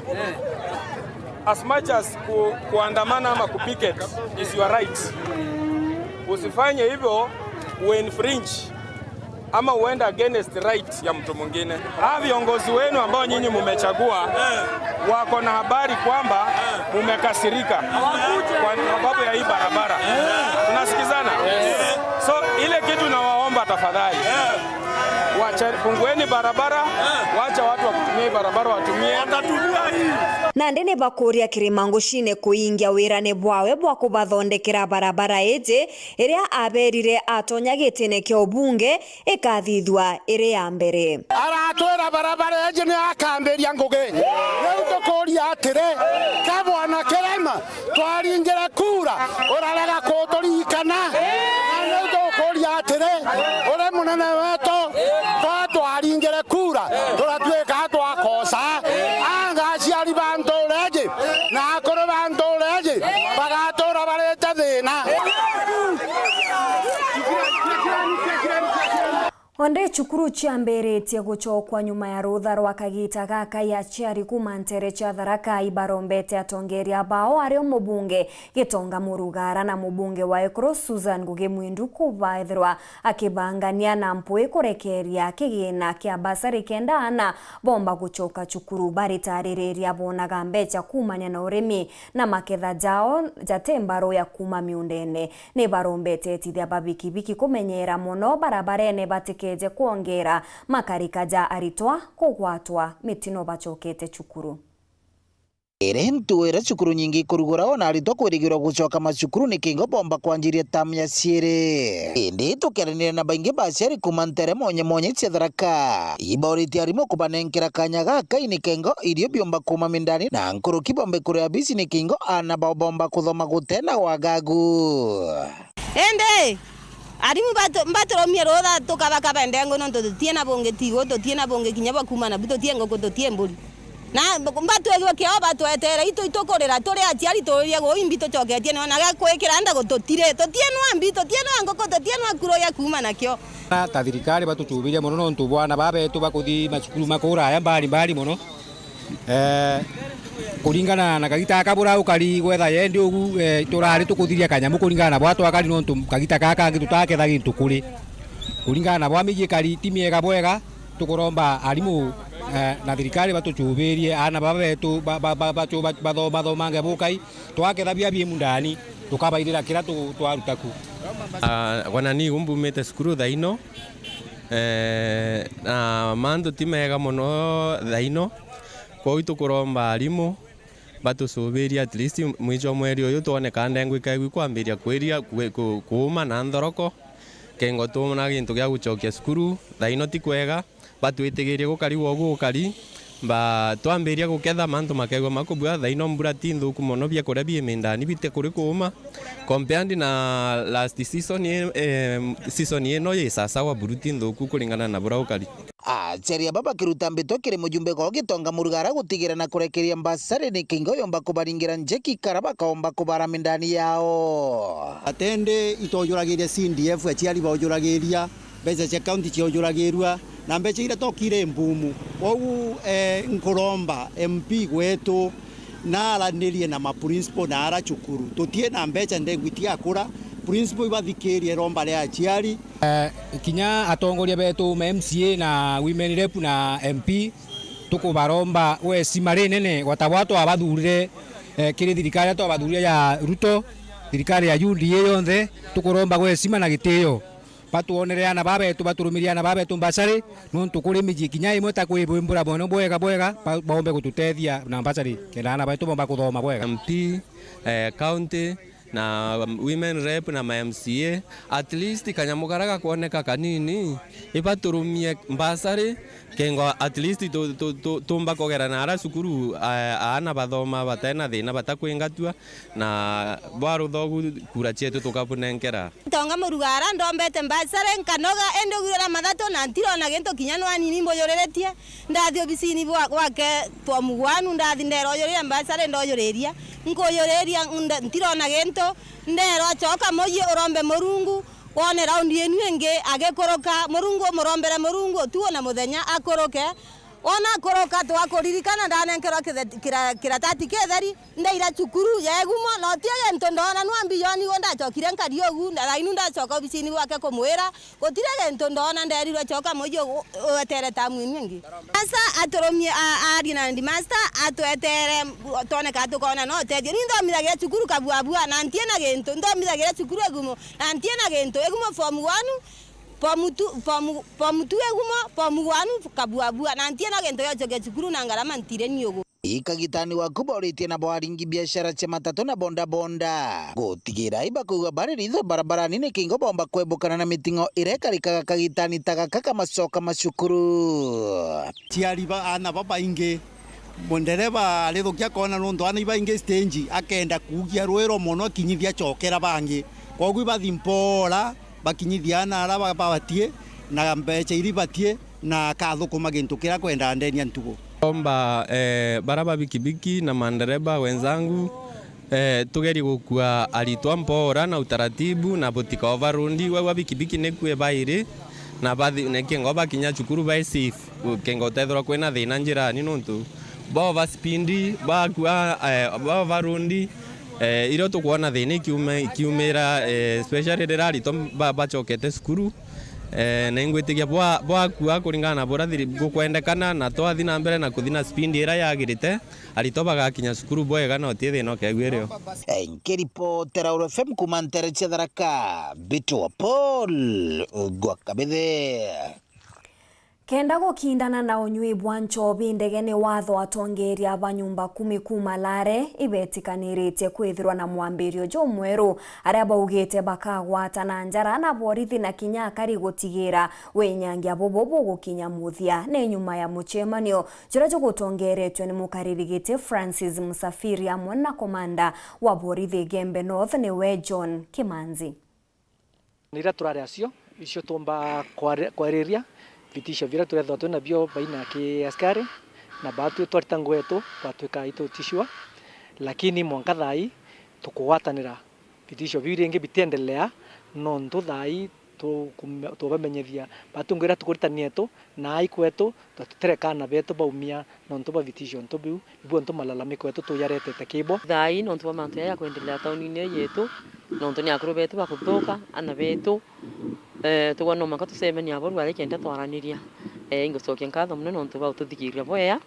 as much as ku-, kuandamana ama kupicket is your right, usifanye hivyo uinfringe ama uende against right ya mtu mwingine. Hawa viongozi wenu ambao nyinyi mumechagua wako na habari kwamba mumekasirika kwa sababu ya hii barabara. Tunasikizana? So, ile kitu nawaomba tafadhali, wacha, fungueni barabara, wacha watu wakutumia hii barabara watumie. Nandi ni bakuria kirima ngucine kuingia wirane bwawe bwa kubathondekera barabara iji, iria aberire atonya gitine kia ubunge ikathithua iri ya mbere. Aratwira barabara iji ni akambiria ngugi. Riu tukuria atiri, ka bwana Kirima, twaringire kura, urarega kuturirikana? Na riu tukuria atiri, uri munene wetu, ko twaringire kura, turatuika twakosa? Anga aciari ba ntuura iji na akuru ba ntuura iji bagatuura barite thina? Onde cukuru ciambiritie gucokwa nyuma ya rutha rwa kagita gaka, ya aciari kuuma nteere cia Tharaka ibarombete atongeria bao, ario mubunge Gitonga Murugara na mubunge wa Ekuru Susan Ngugi Mwindu, kuba ethirwa akibangania na mpui kurekeria kigina kia basari kenda aana bomba gucoka cukuru. Baritaririria bonaga mbeca kuumania na urimi na maketha jao jati mbaru ya kuuma miundene. Ni barombete etithia ba bikibiki kumenyeera mono barabarene batikeje kwongera makarika ja aritwa kugwatwa mitino bacokete cukuru. Iri ntuura cukuru nyingi ikurugura, ona aritwa kwirigirwa gucoka macukuru nikingo bomba kwanjiria tamu ya ciiri. Indi tukiaranira na baingi ba aciari kuuma nteere mwanya mwanya cia Tharaka, ibauritie arimu kubanenkera kanya gaka nikingo irio biomba kuuma mindani na nkuruki bombe kuria bisi nikingo aana bao bomba kuthoma gutena wagagu. Indi arimu batu-, mbaturumie rutha tukabakaba ndengu, nontu tutina bungi tigu, tutina bungi kinya bwa kuuma nabu, tutie nguku, tutie mburi. Na mbatwigua kiao batwetere, itu itukurira turi aciari, tuurie guu imbi tucoketie ni ona gia kwikira ndagu tutiri, tutienwa mbi, tutienwa nguku, tutienwa kuro gia kuuma nakio. Na ta thirikari batuchubirie mono, nontu bwana babetu bakuthi macukuru ma kuraya mbali mbali mono. Eh, kuringana na kagita gaka bura ukari gwetha yendi ugu, eh, turari tukuthiria kanyamu kuringana na bwa twakari, nontu kagita gaka kangi tutaketha gintu kuri. Kuringana na bwa miji ikari ti miega bwega, tukuromba arimu, eh, na thirikari batuchubirie aana baba betu ba-, ba-, ba-, bachu-, ba-, batho-, bathomange bukai, twaketha bia bimu ndani, tukabairira kira tu-, twaruta ku. Ah, wana ni umbumite cukuru thaino, eh, na mantu ti mega mono thaino. Kwou itukuromba arimu batucubirie at least mwicho mweri uyu twone ka ndengu ikaigwi kwambiria kwiria kwi-, ku-, kuuma na nthoroko. Kengo twona gintu gia gucokia cukuru, thaino ti kwega, batwitigirie gukari gwogu gukari, mba twambiria guketha mantu makegwa makubua, thaino mbura ti nthuku mono, biakuria bi mindani biti kuri kuuma. Compared na last season i-, eh, season ino i sasawa buru ti nthuku kuringana na bura gukari. Aciari aba bakiruta mbitwa kiri mujumbe kwao Gitonga Murugara gutigira na kurekeria mbasari nikingo yomba kubaringira njeki kara bakaomba kubara mindani yao. Atende itojuragiria C D F, aciari baujuragiria, mbeca cia kaunti ciojuragirua, na mbeca iria tokire mbumu. Kwou, eh, nkuromba M P gwetu, naaranirie na ma principal na ara cukuru. Tutie na mbeca ndengwi tiakura, principal ibathikirie iromba ria aciari. Eh, kinya atongoria betu ma M C A na women rep na M P, tukubaromba gwecima rinene gwata bwa twabathurire, eh, kiri thirikari ya twabathurire ya Ruto, thirikari ya U D A yonthe, tukuromba gwecima na gitio. Batwonere aana babetu, baturumirie aana babetu mbacari, nontu kuri miji kinya imwe ta kwi mbura bwene bwega bwega, ba-, baombe gututethia na mbacari, kenda aana betu bomba kuthoma bwega. M P, eh, county, na women rep na ma M C A, at least kanyamu karia gakwoneka kanini, ibaturumie mbasari, kengo at least tu-, tu-, tu-, tumba kugera na ara cukuru, a-, aana bathoma batena thina, batakwingatua, na bwa ruthogu kura cietu tukabunenkera. Ntonga murugara, ndombete mbasari, nkanoga, indi ugurira mathatu, na ntirona gintu kinya nwanini mbujuriritie. Ndathi obisini bwa-, gwake form one, ndathi ndera ujurire mbasari, ndojuriria. Nkujuriria, nda-, ntirona gintu. Nderwa, "Coka mucii urombe Murungu, wone raundi inu ingi agikuruka." Murungu umurombere Murungu utuku na muthenya akuruke. Wona akuruka, twakuririkana, ndanenkerwa kithe-, kira-, kiratati kitheri, ndaira cukuru ya Egumo, na uti gintu ndona, nwa mbioni gu ndacokire nkari ugu, nda-, thainu ndacoka obisini bwake kumwira, gutiri gintu ndona, nderirwe, "Coka mucii u-, uetere tamu inu ingi." Sasa aturumie a-, aarie na headmaster, atwetere, twoneka tukona no utethio. Ni nthomithagira cukuru Kabuabua, na ntiena gintu, nthomithagira cukuru Egumo, na ntiena gintu, Egumo form one, form two, form, form two Egumo, form one Kabuabua, na ntiena gintu giochokia cukuru na ngarama ntire ni ugu. Ikagitani waku boritie na bwaringi biashara cia matatu na bodaboda. Gutigira ibakauga bari ritho barabarani ni kingo bomba kwebukana na miting'o iria ikarikaga kagitani ta gaka ka macoka ma cukuru. Ciari ba aana babaingi, mundereba arithukia koona nontu aana ibaingi stage, akenda kuugia rwiro mono akinyithia acokera bangi. Kwogu ibathi mpora, bakinyithia aana ara ba-, babatie, na mbecha iria ibatie, na akathukuma gintu kiria akwendaa ndeni ya ntugu. Omba, eh, bara ba bikibiki na mandereba wenzangu, eh, tugerie gukua aritwa mpora na utaratibu na butika overload. Wagua bikibiki nikue bairi na bathi-, na kengo bakinya cukuru bai safe, kengo utethirwa kwina thina njirani nontu ba over speed, bakua, eh, ba overload, eh, irio tukwona thina ikiume-, ikiumira, eh, especially riria aritwa ba-, bacokete cukuru. Eh, na ingwitikia bwa-, bwakua kuringana na buria thiri-, gukwendekana, na twathi na mbere na kuthi na speed iria yagirite, aritwa bagakinya cukuru bwega na uti thina ukegua irio. Eh, nkiripotera Uru F M kuma ntere cia Tharaka, Mbitwa Paul gwa Kabithe. Kenda gukindana na unywi bwa nchobi ndegene, watho atongeeria ba nyumba kumi kuma Lare ibetikaniritie kwithirwa na mwambirio jumweru, aria baugite bakagwatana njara na borithi na kinya akari gutigira winyangia bubu bugukinya muthia. Ni nyuma ya mucemanio juria jugutongeeretwe ni mukariri giti Francis Musafiri amwe na komanda wa borithi Igembe North niwe John Kimanzi. Iria turari acio, icio tuumba kwari-, kwariria vitisho biria turethirwa twi nabio baina ki askari, na baatwi twarita ngugi yetu, twatwika itutishua, lakini mwanka thaa ii tukugwatanira vitisho biu ringi bitiendelea, nontu thaa ii tukume-, tubamenyithia baatwi ngugi iria tukuritania yetu, na ai kwetu, twa-, tutireka aana betu baumia nontu bwa vitisho ntu biu, ibu ntu malalamiko yetu tuyaretete ki bo. Thaa ii nontu bwa mantu jaya jakwendelea taunine ii yetu, nontu ni akuru betu bakuthuka, aana betu, eh, tugwa no mwanka tucemenie abo rwari kenda twaraniria. Eh, ingucokia nkatho mono nontu bwa gututhikiria bwea,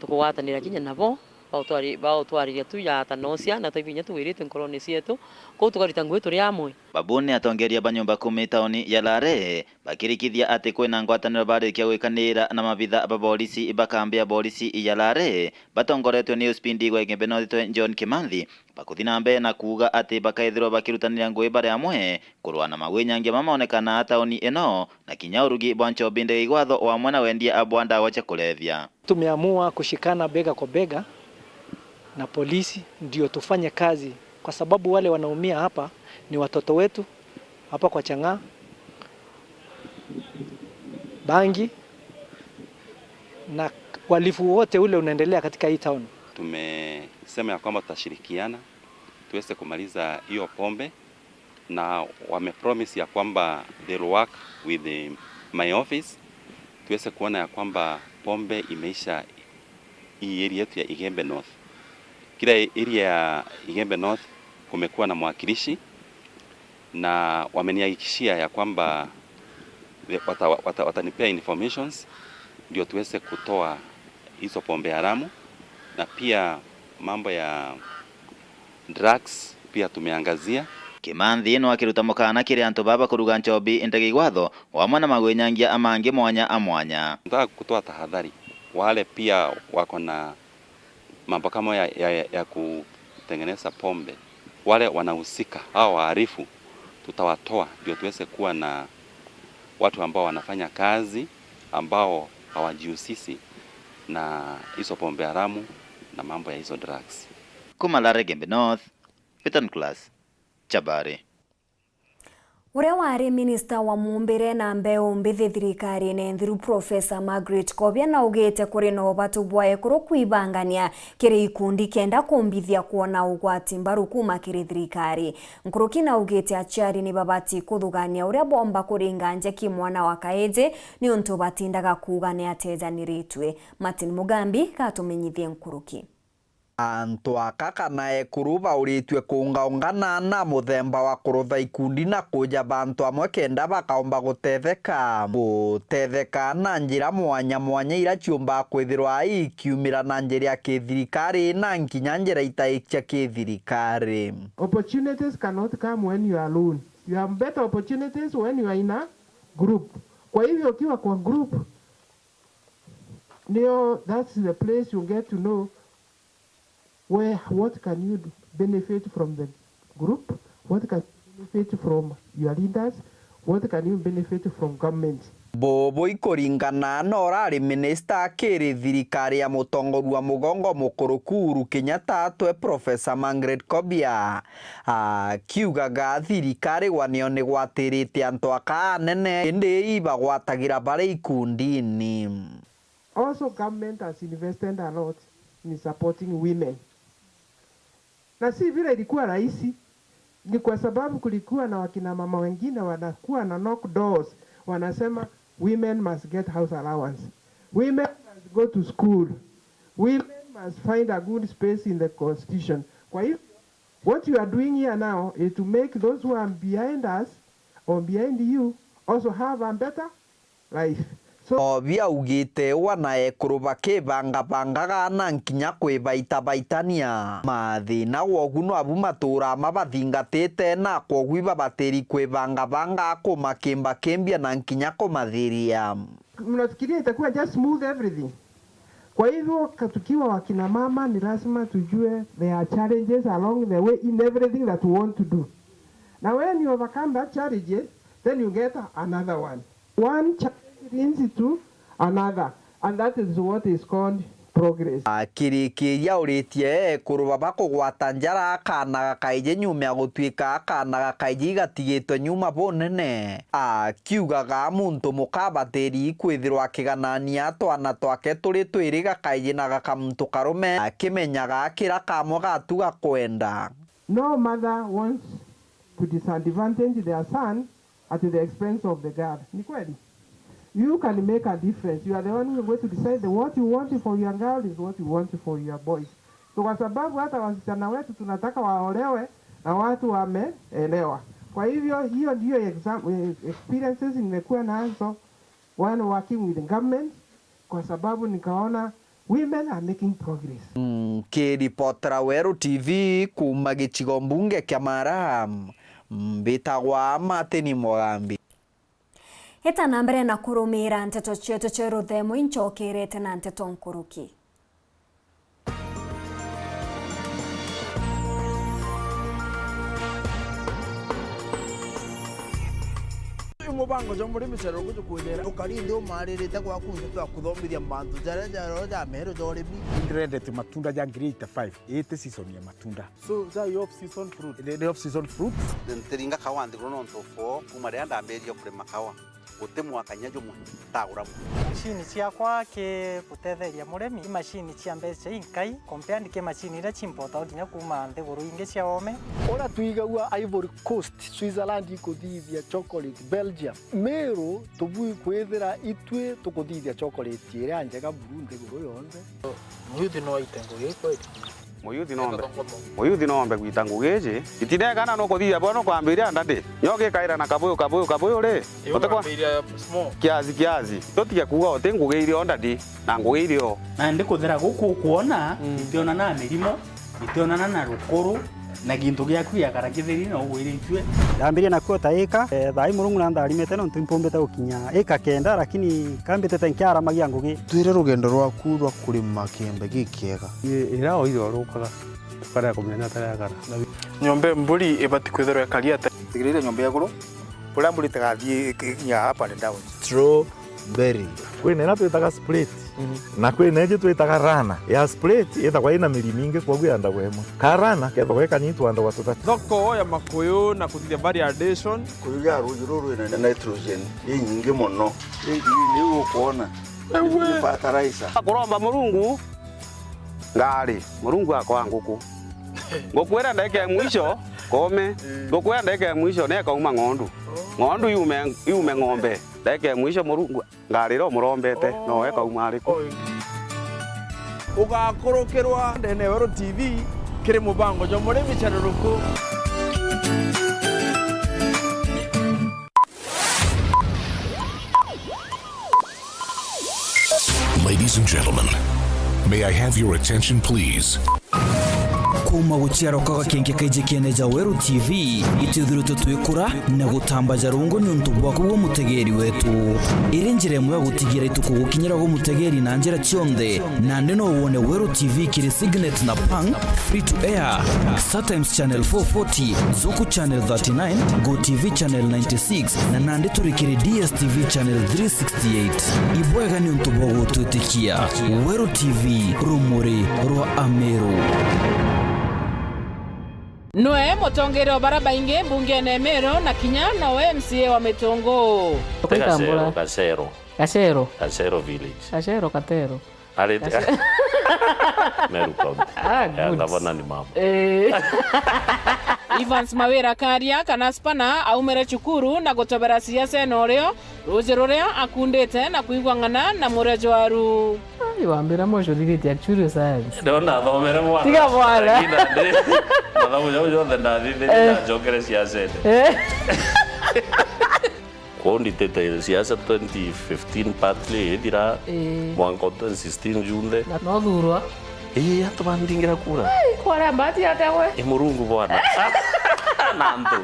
tukugwatanira kinya nabo, bautwari-, bautwariria tu jata nocia, na twi binya tugwiritwe nkorone cietu, kou tukarita ngugi turi amwe. Babu ni atongeeria ba nyumba kumi tauni ya Lare, bakirikithia ati kwina ngwataniro barikia gwikaniira na mabitha ba borisi ba kambi ya borisi ya Lare, batongoretwe ni O C P D wa Igembe North John Kimanthi, bakuthi na mbere na kuuga ati bakaithirwa bakirutanira ngugi bari amwe kurua na mawinyangia mamaonekanaa tauni ino, na kinya urugi bwa nchobi ndege igwatho, o amwe na wendia bwa ndawa cia kulevya. Tumeamua kushikana bega kwa bega na polisi ndio tufanye kazi, kwa sababu wale wanaumia hapa ni watoto wetu hapa kwa Chang'aa, bangi na uhalifu wote ule unaendelea katika hii town. Tumesema ya kwamba tutashirikiana tuweze kumaliza hiyo pombe, na wamepromise ya kwamba they'll work with the, my office, tuweze kuona ya kwamba pombe imeisha hii area yetu ya Igembe North. Kila area ya Igembe North kumekuwa na mwakilishi, na wamenihakikishia ya kwamba the-, wata-, wata-, watanipea informations ndio tuweze kutoa hizo pombe haramu, na pia mambo ya drugs pia tumeangazia. Kimanthi no akiruta mukana kiri antu baba kuruga nchobi ndege igwatho, o amwe na magwinyangia amangi mwanya a mwanya. Nataka kutoa tahadhari wale pia wako na mambo kama ya, ya, ya kutengeneza pombe. Wale wanahusika, hao wahalifu, tutawatoa ndio tuweze kuwa na watu ambao wanafanya kazi, ambao hawajihusishi na hizo pombe haramu na mambo ya hizo drugs. Kuma Lare Gembe North, Peter Nicholas, Chabari. Uria wari minista wa muumbire na mbeu mbithi thirikarine nthiru, Professor Margaret Kobia, naugite kuri na ubatu bwa ekuru kwibangania kiri ikundi kenda kumbithia kwona ugwati mbaru kuma kiri thirikari. Nkuruki naugite aciari ni babati kuthugania uria bomba kuringa njeki mwana wa kaiji niuntu batindaga kuuga ni atejaniritue. Martin Mugambi gatumenyithie nkuruki. Antu aka kana ekuru bauritue kuungaungana na muthemba wa kurutha ikundi na kuja bantu amwe kenda bakaumba gutetheka. Gutetheka na njira mwanya mwanya ira ciumbaga kwithirwa ikiumira na njira ya kithirikari na nkinya njira itai cia kithirikari. Opportunities cannot come when you are alone. You have better opportunities when you are in a group. Kwa hivyo ukiwa kwa group, ndio, that's the place you get to know where, what can you benefit from the group, what can you benefit from your leaders, what can you benefit from government. Bubu ikuringana na urari minista akiri thirikari ya mutongoria wa mugongo mukuruku Uhuru Kenyatta atwe Professor Margaret Kobia, akiugaga thirikari gwanio ni gwatirite antu aka anene, indi ibagwatagira bari ikundini. Also, government has invested a lot in supporting women. Na si vile ilikuwa rahisi, ni kwa sababu kulikuwa na wakina mama wengine wanakuwa na knock doors, wanasema, "Women must get house allowance. Women must go to school. Women must find a good space in the constitution." Kwa hivyo, what you are doing here now is to make those who are behind us or behind you also have a better life. So, Kobia augite uu na ekuru bakibangabangaga na nkinya kwibaitabaitanania. Mathina gwogu nwabu matuura mabathingatite na kwogu ibabatiri kwibangabanga kumakimbakimbia na nkinya kumathiria. Mnafikiria itakuwa just smooth everything? Kwa hivyo, ka-, tukiwa wakina mama, ni lazima tujue there are challenges along the way in everything that we want to do. Now, when you overcome that challenges, then you get another one. One challenge leads to another, and that is what is called progress. Akirikiria uritie ekuru baba kugwata njara akaana gakaiji nyuma ya gutuika akaana gakaiji igatigitwe nyuma bunene. Akiugaga muntu muka abatiri kwithirwa akiganania twana twake turi twiri, gakaiji na gakamuntu karume, akimenyaga kira kamwe gatu gakwenda. No mother wants to disadvantage their son at the expense of the girl. Ni kweli? You can make a difference. You are the one who is going to decide what you want for your girl is what you want for your boy. So kwa sababu hata wasichana wetu tunataka waolewe na watu wameelewa. Kwa hivyo, hiyo ndiyo exam-, eh, experiences nimekuwa nazo while working with the government, kwa sababu nikaona women are making progress. Nkiripotera Weru T V kuuma gicigo mbunge kia Mara, mbitagwa Martin Mugambi. Eta na mbere na kurumira nteto cietu cia ruthemo, incokerete na nteto nkuruki. Uyu mubango jwa murimi cerero guju kwithira ukari nthi umaririte gwaku nthi twa kuthomithia mantu jaria ja roho ja meru ja urimi. Ndirendete matunda ja grade five, iti season ya matunda. So, ja off season fruit. Ni, ni off season fruit. Ntiringa kawa nthiguru nontu for kuma riria ndambiririe kurima kawa. Guti mwaka kinya jumwe ntagura mwe. Macini ciakwa ki gutetheria murimi, i macini cia mbeca inkai compared ki macini iria ciimpotagwa kinya kuuma nthiguru ingi cia oome. Uria twigagua Ivory Coast, Switzerland ikuthithia chocolate, Belgium, Meru tubui kwithira itwi tukuthithia chocolate iria njega buru nthiguru yonthe. Muyuthi no aite ngugi kweli? Muyuthi no ombe, muyuthi no ombe gwita ngugi iji. Itinegana nukuthithia bwa nukwambiria ndadi. Nyo gikaira na kabuyu, kabuyu, kabuyu ri? Utikwa? Kiasi, kiasi. Tutige kuuga uti ngugi irio ndadi, na ngugi irio. Na ndi kuthera guku ukwona, mm, itionana na mirimo, itionana na rukuru, na gintu giaku giakara kitheri na ugwiritue. Ndambirie nakuo ta ika, eh, thaa ii Murungu na ntharimite nontu impumbite gukinya ika kenda, lakini kambitite nkiaramagia ngugi. Twire rugendo rwaku rwa kurima kiembe gikiega. Ii, ira oire orukaga. Bara ya kumi na inya atari akara. Nyomba ya mburi ibati kwithirwa ikari ata? Tigirire nyomba ya iguru, uria mburi itagathii ikinya up and down. Strawberry. Kwina iria twitaga split. Mhm. Na kwina ingi twitaga rana. Ya split ithagwa ina miri mingi, kwoguo yandagwa imwe. Ka rana kethagwa ikanyitwa andagwa tutatu. Thoko ya makuyu na kuthithia value addition. Kuyu ya ruuji ruru rwina nitrogen inyingi mono. Ii, ii, niu ukwona. Ewe. Ni fertilizer. Kuromba Murungu ngari, Murungu akoa nguku. Nguku iria ndagika ya mwisho, kome. Nguku iria ndagika ya mwisho, nekauma ng'ondu. Ng'ondu yume, yume ng'ombe. Ndagika ya mwisho, Murungu ngari iria umurombete, no ekauma ariku? Ugakurukirwa ndene ya Weru T V kiri mubango jwa murimi caruruku. Ladies and gentlemen, may I have your attention, please? Kuuma guciarwa kwa gakenke kaiji kiene ja Weru T V, itwithiritwe twikura na gutambaja rungu niuntu bwaku gwe mutegeeri wetu. Iri njira imwe ya gutigira ituku gukinyira gwe mutegeeri na njira cionthe. Nandi no wone Weru T V kiri Signet na Pang, free to air, StarTimes Channel four forty, Zuku Channel thirty-nine, Go T V Channel ninety-six, na nandi turi kiri D S T V Channel three sixty-eight. Ibwega niuntu bwa gutwitikia. Weru T V, rumuri rwa Ameru. Nwe mutongeria wa bara baingi mbungene Meru na kinya nowe M C A wa Mitungu. Ti Gacero, Gacero. Gacero. Gacero village. Gacero, Katero. Ari Meru County. Ah, ya good. Gavana ni mama. Eh. Evans Mawira Karia kana Spana aumire cukuru na gutobera siasa eno rio ruuji ruria akundite na kwigua ng'ana na muria jwaru. Ai, wambira mwe ucuriritie actuarial science. Ndio nathomere mwana. Tiga mwana. Lakini nandi, mathabu jau jonthe ndathithirie, eh, na njokere siasene. Eh. Kwou nditite siasa twenty fifteen partly ithira, eh, mwanka twenty sixteen junthe. Na nothurwa. Ii, antu bandingira kura. Ai, kwara mbati atia gwe? I Murungu bwana. Na antu.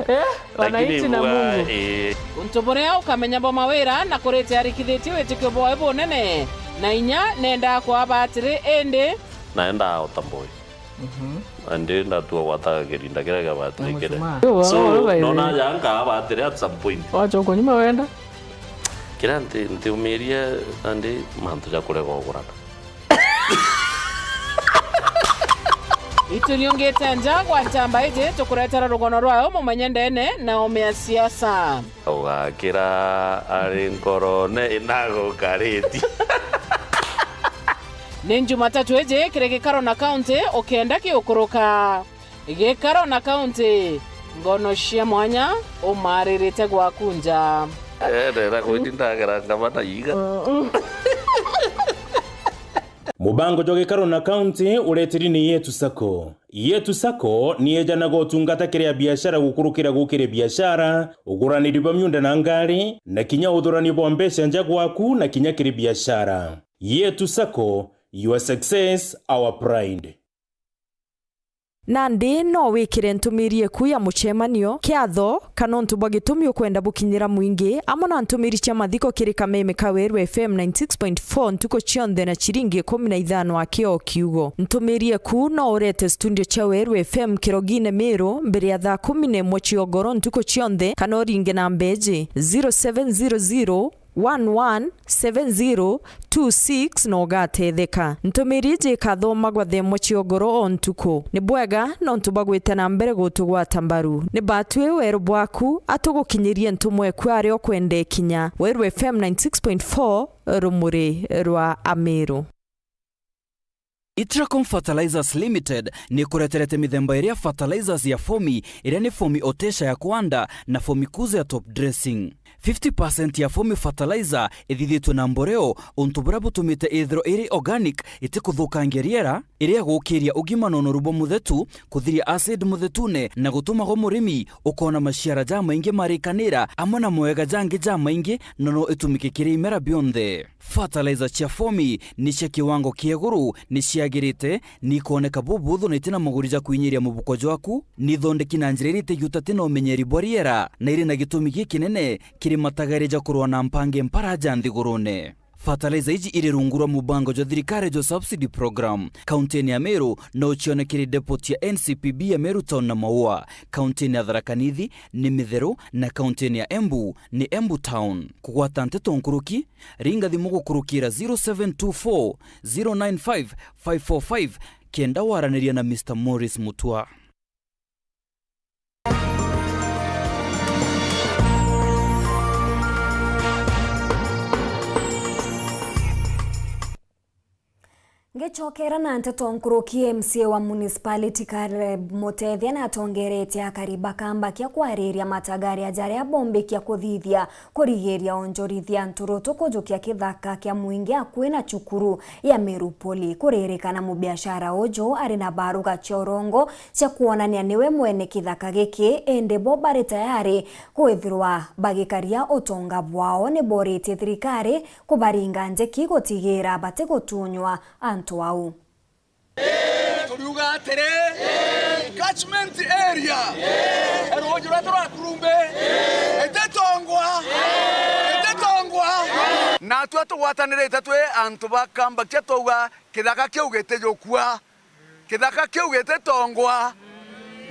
Eh, wananchi na Mungu. Ii. Untu buria ukamenya bo Mawira na kurite arikithitie witikio bwawe bunene, na inya nenda kwaba atiri, indi naenda ota boy. Mhm. Andi ndatua gwataga kirinda kiria kia batiri kiria. So, nona aja nkaa batiri at some point. Wacha uko nyuma wenda. Kiria nti-, ntiumiria andi mantu ja kurega ugurana. Ituriungite nja gwa ntamba iji, tukuretera rugono rwayo mumenye ndene na ome ya siasa. Ugakira ari nkorone inagukaritie. Ni Jumatatu iji kiri Gikaro na County, ukenda kiukuruka. Gikaro na County, ngono cia mwanya umaririte gwaku nja. Eh, ndenda kwithindagera ngavana iga. Mm-mm. Mubango jwa Gikaro na County uretiri ni Yetu Sacco. Yetu Sacco ni ejanaga utungata kiri a biashara gukurukira gukiri biashara, uguraniri bwa miunda na ngari, na kinya uthurani bwa mbeca nja gwaku na kinya kiri biashara. Yetu Sacco, your success, our pride. Nandi no wikire ntumiri eku ya mucemanio, kiatho, kana untu bwa gitumi ukwenda bukinyira mwingi, amwe na ntumiri cia mathiko kiri kameme ka Weru F M ninety six point four ntuku cionthe na ciringi ikumi na ithano aki o kiugo. Ntumiri eku no urete studio cia Weru F M Kirogine Miru mbere ya thaa kumi na imwe cia ugoro ntuku cionthe, kana uringe namba iji, zero seven zero zero, one one seven zero two six na ugatetheka. Ntumiri iji ikathomagwa thaa imwe cia ugoro o ntuku. Ni bwega nontu bwa gwita na mbere gutugwata mbaru. Ni batwi weru bwaku, atugukinyirie ntumwa eku aria ukwenda ikinya. Weru F M ninety six point four, rumuri rwa Amiru. Itracom Fertilizers Limited ni ikureterete mithemba iri ya fertilizers ya Fomi, iria ni Fomi Otesha ya kuanda na Fomi Kuza ya top dressing. Fifty percent ya Fomi Fertilizer ithithitwe na mboreo, untu buria butumite ithirwa iri organic, itikuthukangia riera, iri ya gukiria ugima na unoru bwa muthetu, kuthiria acid muthetune, na gutuma gwa murimi ukoona maciara jamaingi marikanira, amwe na mawega jangi jamaingi, na no itumike kiri imera bionthe. Fertilizer cia Fomi ni cia kiwango kia iguru, ni ciagirite, ni ikoneka bubuthu na itina maguri ja kwinyiria mubuko jwaku, ni ithondeki na njira iria itigiutati na umenyeri bwa riera, na iri na gitumi gikinene kiri matagaire ja kurua na mpange mpara ja nthigurune. Fertilizer iji iri rungu rwa mubango jwa thirikari jwa subsidy program. Kauntini ya Meru no ucionekere depot ya N C P B ya Meru Town na Maua. Kauntini ya Tharaka Nithi ni Mitheru na kauntini ya Embu ni Embu Town. Kugwata nteto nkuruki, ringa thimu gukurukira zero seven two four zero nine five five four five kenda waraniria na Mister Morris Mutua. Ngicokera na nteto nkuruki, M C A wa municipality Caleb Mutethia natongeretie akari ba Kambakia kwariria matagaria jaria bombikia kuthithia kurigiria onjorithia nturutu kujukia kithaka kia mwingi akui na cukuru ya Meru Poly. Kuririkana mubiashara uju ari na baruga cia urongo cia kwonania niwe mwene kithaka giki, indi bo bari tayari kwithirwa bagikaria utonga bwao. Ni boritie thirikari kubaringa njeki gutigira batigutunywa antu au. Turiuga atiri, catchment area, ruuji rwetu rwa Kurumbi, ititongwa, ititongwa. Natwe tugwatanirite twi antu ba Kambakia, twauga kithaka kiu gitijukua, kithaka kiu gititongwa,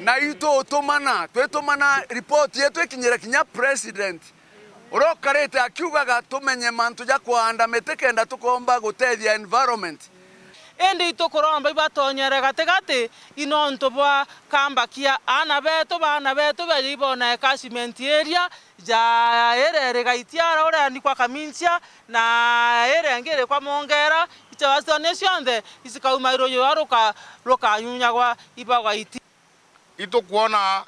na itutumana, twitumana report yetu ikinyire kinya president. Uria ukarite akiugaga tumenye mantu ja kuhanda miti kenda tukomba gutethia environment. Indi itukuromba ibatonyere gatigati i nontu bwa Kambakia, aana betu, baana betu beje ibona catchment area ja iria iri Gaitiara, uria ni kwa Kaminchia, na iria ingi iri kwa Mongera, icio cione cionthe icikauma ruuji ruria ruka-, rukanyunyagwa iba Gaiti. Itukwona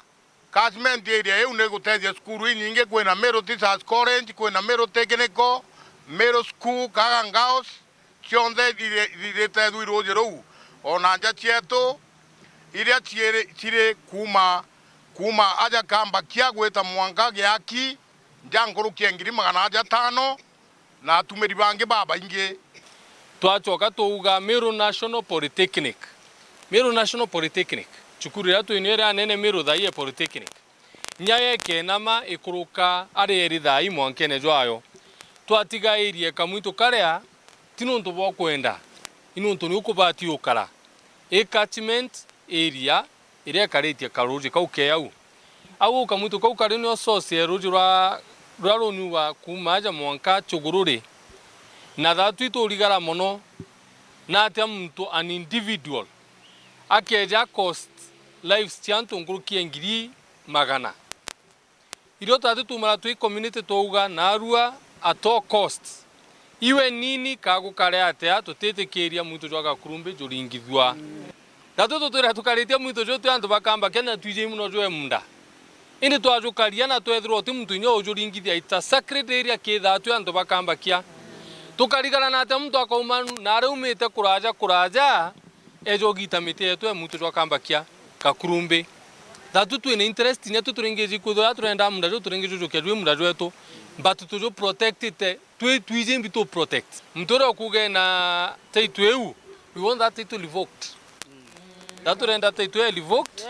catchment area iu ni gutethia cukuru inyingi, kwina Meru Teachers College, kwina Meru Technical, Meru School, Kaga Girls, cionthe iri-, iritethua i ruuji ruu. Ona nja cietu iria ciiri, ciri kuuma, kuuma aja Kambakia gwita mwanka Giaki, nja nkuruki ya ngiri magana aja tano, na atumiri bangi babaingi. Twacoka twauga Meru National Polytechnic. Meru National Polytechnic, cukuru iria twinio iria nene Meru thaai e Polytechnic. Nya yekenama ikuruka ari eri thaai mwankene jwayo. Twatigairie kamwitu karia, ti nontu bwa kwenda, i nontu ni ukubati ukara. I catchment area iria ikaritie karuuji kau ke au. Au kamwitu kau kari nio source ya ruuji rwa, ruria runyuwa kuuma aja mwanka Chugururi. Na thaatu iturigara mono, natia muntu an individual akeja cost lives cia antu nkuruki ya ngiri magana? Irio twati tumara twi community twauga, naarua at all costs, iwe nini ka gukare atia, tutitikiria mwitu jwa Gakurumbi juringithua. Tatu tutwira tukaritie mwitu juu twi antu ba Kambakia na twijei mono jwe munda. Indi twajukaria na twethirwa uti muntu inya ujuringithia, it's a sacred area kithaa twi antu ba Kambakia. Tukarigana na atia muntu akauma na aria aumite kuraja kuraja, eja ugita miti yetu e muntu jwa Kambakia Gakurumbi. Tatu twina interest inya twi turingiji kwithirwa turenda munda juu turingi jujukia jwi munda jwetu, but tuju protectite, twi twiji mbi tu protect. Muntu uria ukuga ena title iu, we want that title revoked. Tatu turenda title iu revoked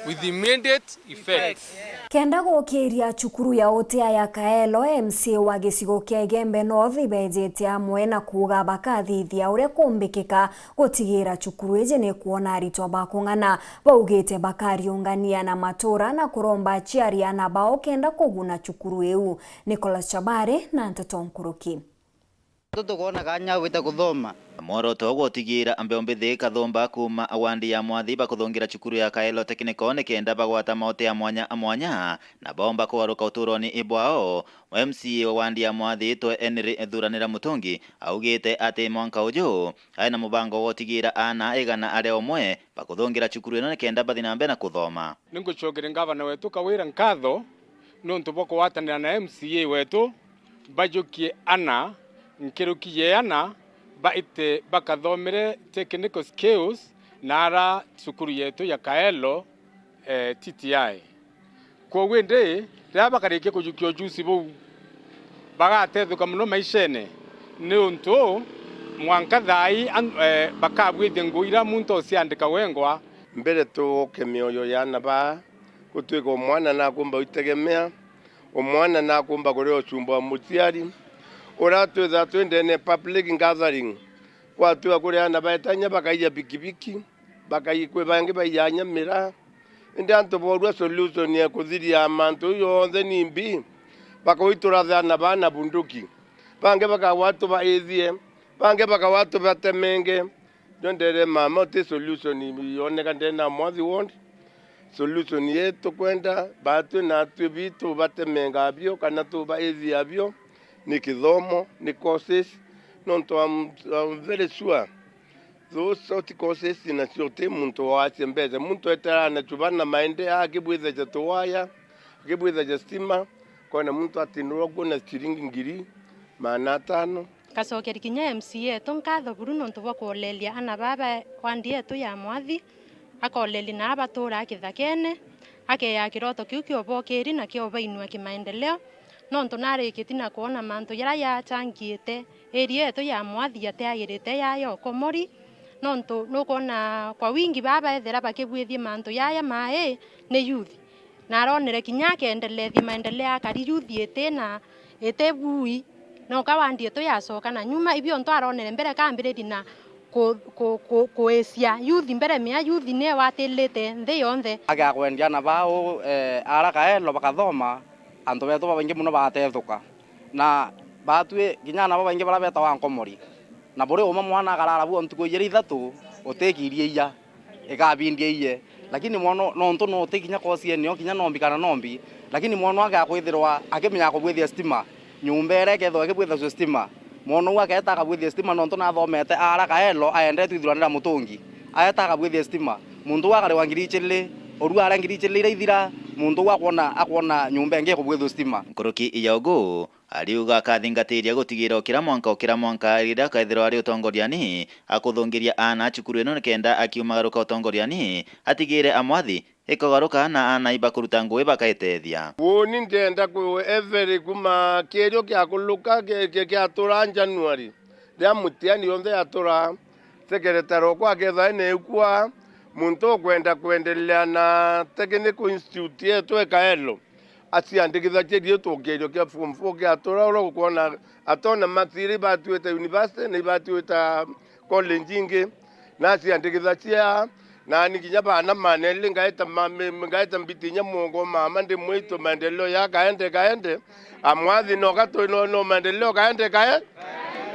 with immediate effect. Kenda gukiria cukuru ya utia ya Kaelo, M C A wa gicigo kia Igembe North ibejete amwe na kuuga bakathithia uria kumbikika gutigira cukuru iji ni kwona aritwa ba kung'ana. Baugite bakariungania na matura na kuromba aciari ana bao kenda kuguna cukuru iu. Nicholas Chabare na nteto nkuruki. Tukwona kanya gwita kuthoma. Mworoto gutigira mbeu mbithi kathumba kuuma wandi ya Mwathi bakuthungira cukuru ya Kaelo Technical nikenda bagwata maote ya mwanya a mwanya na bomba kugaruka uturoni ibwao. M C A wa wandi ya Mwathi itwe Henry Thuranira Mutungi augite ati mwanka uju ari na mubango wa gutigira aana igana aria umwe bakuthungira cukuru ino nikenda bathi na mbere na kuthoma. Ningucokeria ngavana wetu Kawira nkatho niuntu bwa kugwatanira na M C A wetu, bajukie ana nkiruki ya ana baite bakathomere technical skills na ara cukuru yetu ya Kaelo, eh, T T I. Kwoguo indi, riria bakarikia kujukia ujuzi buu, bagatethuka mono maishene, niuntu mwanka thaai an-, eh, bakabwithia nguu iria muntu uciandika wengwa. Mbere tuuke mioyo ya aana baa, gutwika umwana nakumba gwitegemea, umwana nakumba kuria ucumba wa muciari, Kuria twithaa twi ndene public gathering, kwatua kuri ana baetania bakaiya bikibiki, bakai-, kwi bangi baiya nya miraa. Indi antu boorua solution ya kuthiria mantu jau jonthe nimbi, bakauiturathana bana bunduki. Bangi bakagwa tubaithie, bangi bakagwa tubatemenge. Ndio ndere mama, uti solution yoneka ndene na Mwathi ward. Solution yetu tukwenda, baatwi na atwi bitu batemenga bio kana tubaithia bio, ni kithomo, ni courses, nontu I'm, I'm very sure those short courses nacio ti muntu wacia mbeca. Muntu eterana chuba na maende akibwitheja tuwaya, akibwitheja stima, kona muntu atinirwa kuona ciringi ngiri maana atano. Ngacokeria kinya M C A etu nkatho buru nontu bwa kwoleria ana baa ba wandi yetu ya Mwathi, akoleria na abaturaa kithakene, akeeaa kiroto kiu kiobokiri na kiobainua kimaendeleo, nontu narikitie na kwona mantu jaria yachangiite area yetu ya Mwathi yatiagirite ya ya ukomori, nontu nukwona kwa wingi baa baethira bakibwithie mantu jaja mai ni youth. Na aronere kinya akendelethia maendeleo akari youth iti na, iti bui, noka wandi yetu yacoka na nyuma. Ibio ntu aronere mbere kambiririe na ku-, ku-, ku-, kuicia youth mbere, mia youth ni watilite nthi yonthe. Age akwendia ana bau, eh, ara Kaelo bakathoma, antu betu babaingi mono batethuka. Na batwi kinya ana babaingi bara betawa nkomori. Na buri umwe mwana akarara buo ntuku ijiri ithatu, utikirie iya. Ikabindia iye. Lakini mwana nontu no uti kinya kosi enio, kinya nombi kana nombi, lakini mwana age akwithirwa akimenya kubwithia stima, nyumba iria ikethirwa ikibwithia stima, mwana uu akeeta akabwithia stima nontu nathomete ara Kaelo, aendete ithuranira mutungi, aeta akabwithia stima, muntu uu akarihwa ngiri iciri, urua aria ngiri iciri iria ithira, muntu uu akwona, akwona nyumba ingi ikubwithua stima. Nkuruki ya ugu, ariuga akathingatiria gutigira o kira mwanka o kira mwanka riria akethirwa ari utongoriani, akuthungiria aana a cukuru ino nikenda akiumagaruka utongoriani, atigire Amwathi ikugaruka na aana ibakuruta ngugi bakaitethia. Uuni ndenda kwi every kuma kirio kiakuluka ki-, ki-, kiatura January, riria mutiani yonthe yatura, secretary okwa akethwa ena ikua, muntu ukwenda kwendelea na technical institute yetu e Kaelo, aciandikithacie riitwa kirio kia form four kia atura uria ukwona atona mathiri ibatuite university na ibatuite college ingi, na aciandikithacia, nani kinya bana maneli ngaeta ma-, me-, ngaeta mbiti inya mwongo mama ndi mwitu maendeleo ya kaende kaende, Amwathi noka twi no, no maendeleo kaende kae.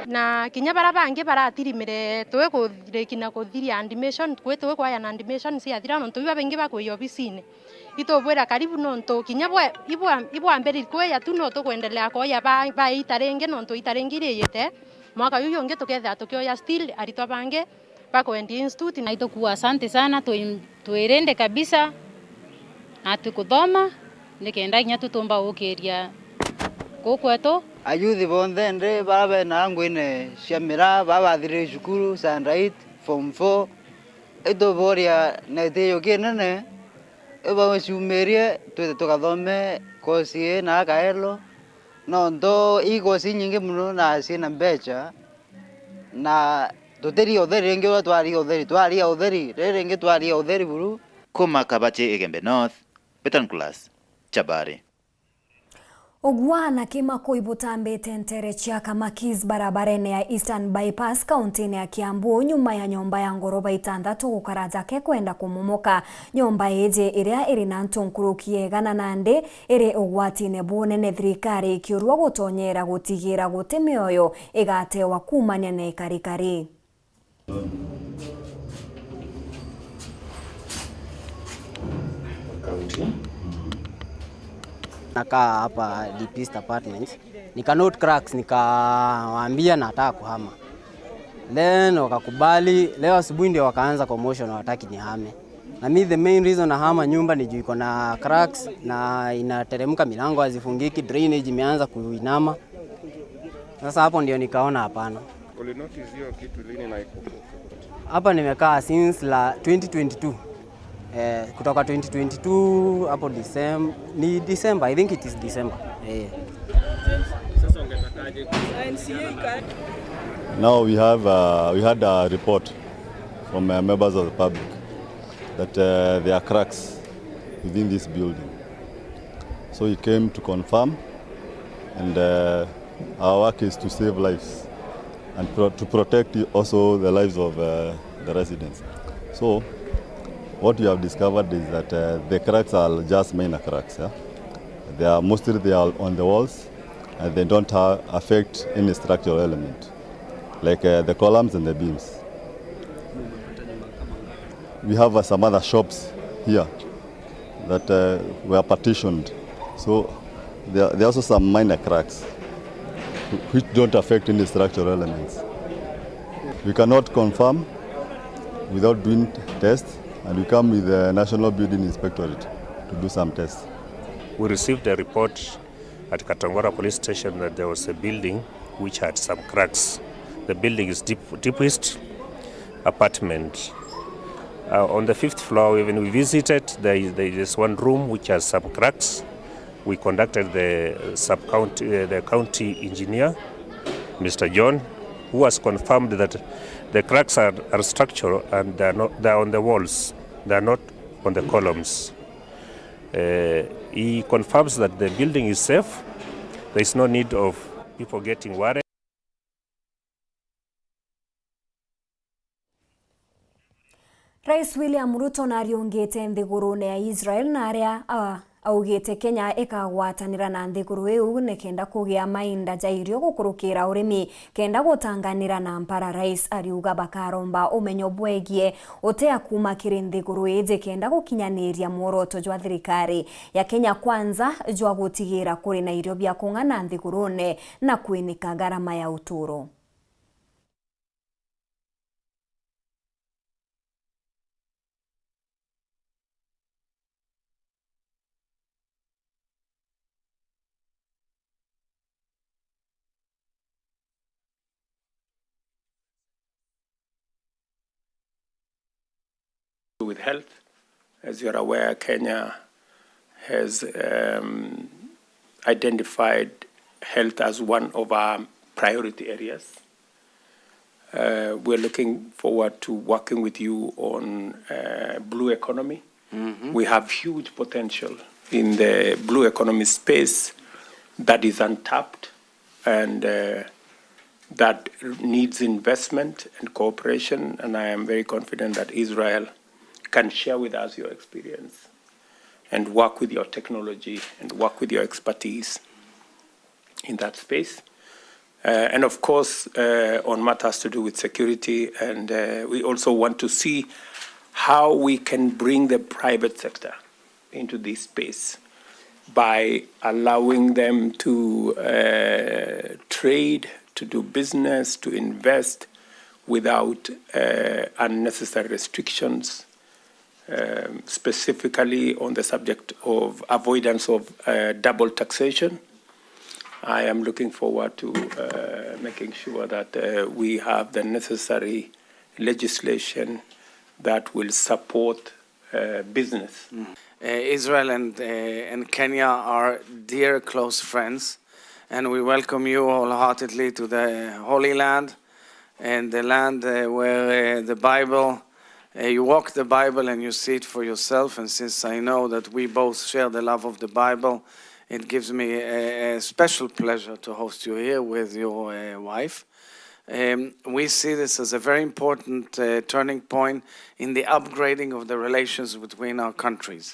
Na kinya bara bangi baratirimire twi kuriki na kuthiria admission, kwi twi kwaya na admission ciathira nontu iba baingi bakwiya obisine. Itubwira karibu nontu kinya bwe-, ibwa-, ibwambiririe kwiya tu, no tukwendelea kwoya ba, ba ita ringi, nontu ita ringi iriyite. Mwaka uyu jungi tukethira tukioya still aritwa bangi bakwendia institute. Na itukuwa asante sana, twi, twi ready kabisa, na tukuthoma, nikenda kinya tutumba gukiria kuu kwetu. Ayuthi bonthe ndi bara bena nguine cia miraa, baa bathirire cukuru, Sunrise, form four, ituboria na gitio kinene, ibaciumirie twite tukathome kosi ii na Kaelo, nontu i kosi inyingi mono na ciina mbeca, na tutiria utheri ringi uria twaria utheri, twaria utheri, riri ringi twaria utheri buru. Kuma Kabachi, Igembe North, Beton Class, Chabari. Ugwa na kimaku ibutambite ntere cia Kamakis barabarene ya Eastern Bypass, kauntine ya Kiambu, nyuma ya nyomba ya ngoroba itantatu gukara jake kwenda kumomoka. Nyomba iji, iria iri na antu nkuruki ya igana nandi, iri ugwatine bunene, thirikari ikiurua gutonyera gutigira guti mioyo igatewa kuumania na ikarikari. Nakaa hapa Deep East Apartments. Nika note cracks, nikawaambia nataka kuhama. Then wakakubali, leo asubuhi ndio wakaanza commotion, hawataki nihame. Na mi the main reason nahama nyumba ni juu iko na cracks na inateremka, milango hazifungiki, drainage imeanza kuinama. Sasa hapo ndio nikaona hapana. Ulinotice hiyo kitu lini na iko? Hapa nimekaa since la twenty twenty-two. Eh, kutoka twenty twenty-two hapo December, ni December, I think it is December. Eh. Sasa ungetakaje? N C A ika- Now we have, uh, we had a report from, uh, members of the public that, uh, there are cracks within this building. So we came to confirm, and, uh, Our work is to save lives and pro- to protect also the lives of uh, the residents. So, what we have discovered is that uh, the cracks are just minor cracks. Yeah? They are mostly they are on the walls and they don't uh, affect any structural element like uh, the columns and the beams. We have uh, some other shops here that uh, were partitioned. So there, there are also some minor cracks which don't affect any structural elements. We cannot confirm without doing tests, and we come with the National Building Inspectorate to do some tests. We received a report at Katongora Police Station that there was a building which had some cracks. The building is deep, deepest apartment. Uh, on the fifth floor, even we visited, there is, there is one room which has some cracks. We contacted the sub-county, uh, the county engineer, Mister John, who has confirmed that the cracks are, are structural and they are not, they are on the walls. They are not on the columns. Uh, he confirms that the building is safe. There is no need of people getting worried. Rais William Ruto nariungite nthigurune ya Israel na aria a- augite Kenya ikagwatanira na nthiguru iu nikenda kugia mainda ja irio gukurukira urimi kenda gutanganira na mpara. Rais ariuga bakaromba umenyo bwegie utea kuuma kiri nthiguru iji kenda gukinyaniria mworoto jwa thirikari ya Kenya Kwanza jwa gutigira kuri na irio bia kung'ana nthigurune na kwinika garama ya uturo. With health. As you're aware, Kenya has um, identified health as one of our priority areas. Uh, we're looking forward to working with you on uh, blue economy. We have huge potential in the blue economy space that is untapped and uh, that needs investment and cooperation. And I am very confident that Israel can share with us your experience and work with your technology and work with your expertise in that space. Uh, and of course, uh, on matters to do with security, and uh, we also want to see how we can bring the private sector into this space by allowing them to uh, trade, to do business, to invest without uh, unnecessary restrictions, um, specifically on the subject of avoidance of uh, double taxation. I am looking forward to uh, making sure that uh, we have the necessary legislation that will support uh, business. Uh, Israel and, uh, and Kenya are dear close friends, and we welcome you wholeheartedly to the Holy Land and the land uh, where uh, the Bible, uh, you walk the Bible and you see it for yourself. And since I know that we both share the love of the Bible, it gives me a, a special pleasure to host you here with your uh, wife. Um, we see this as a very important uh, turning point in the upgrading of the relations between our countries.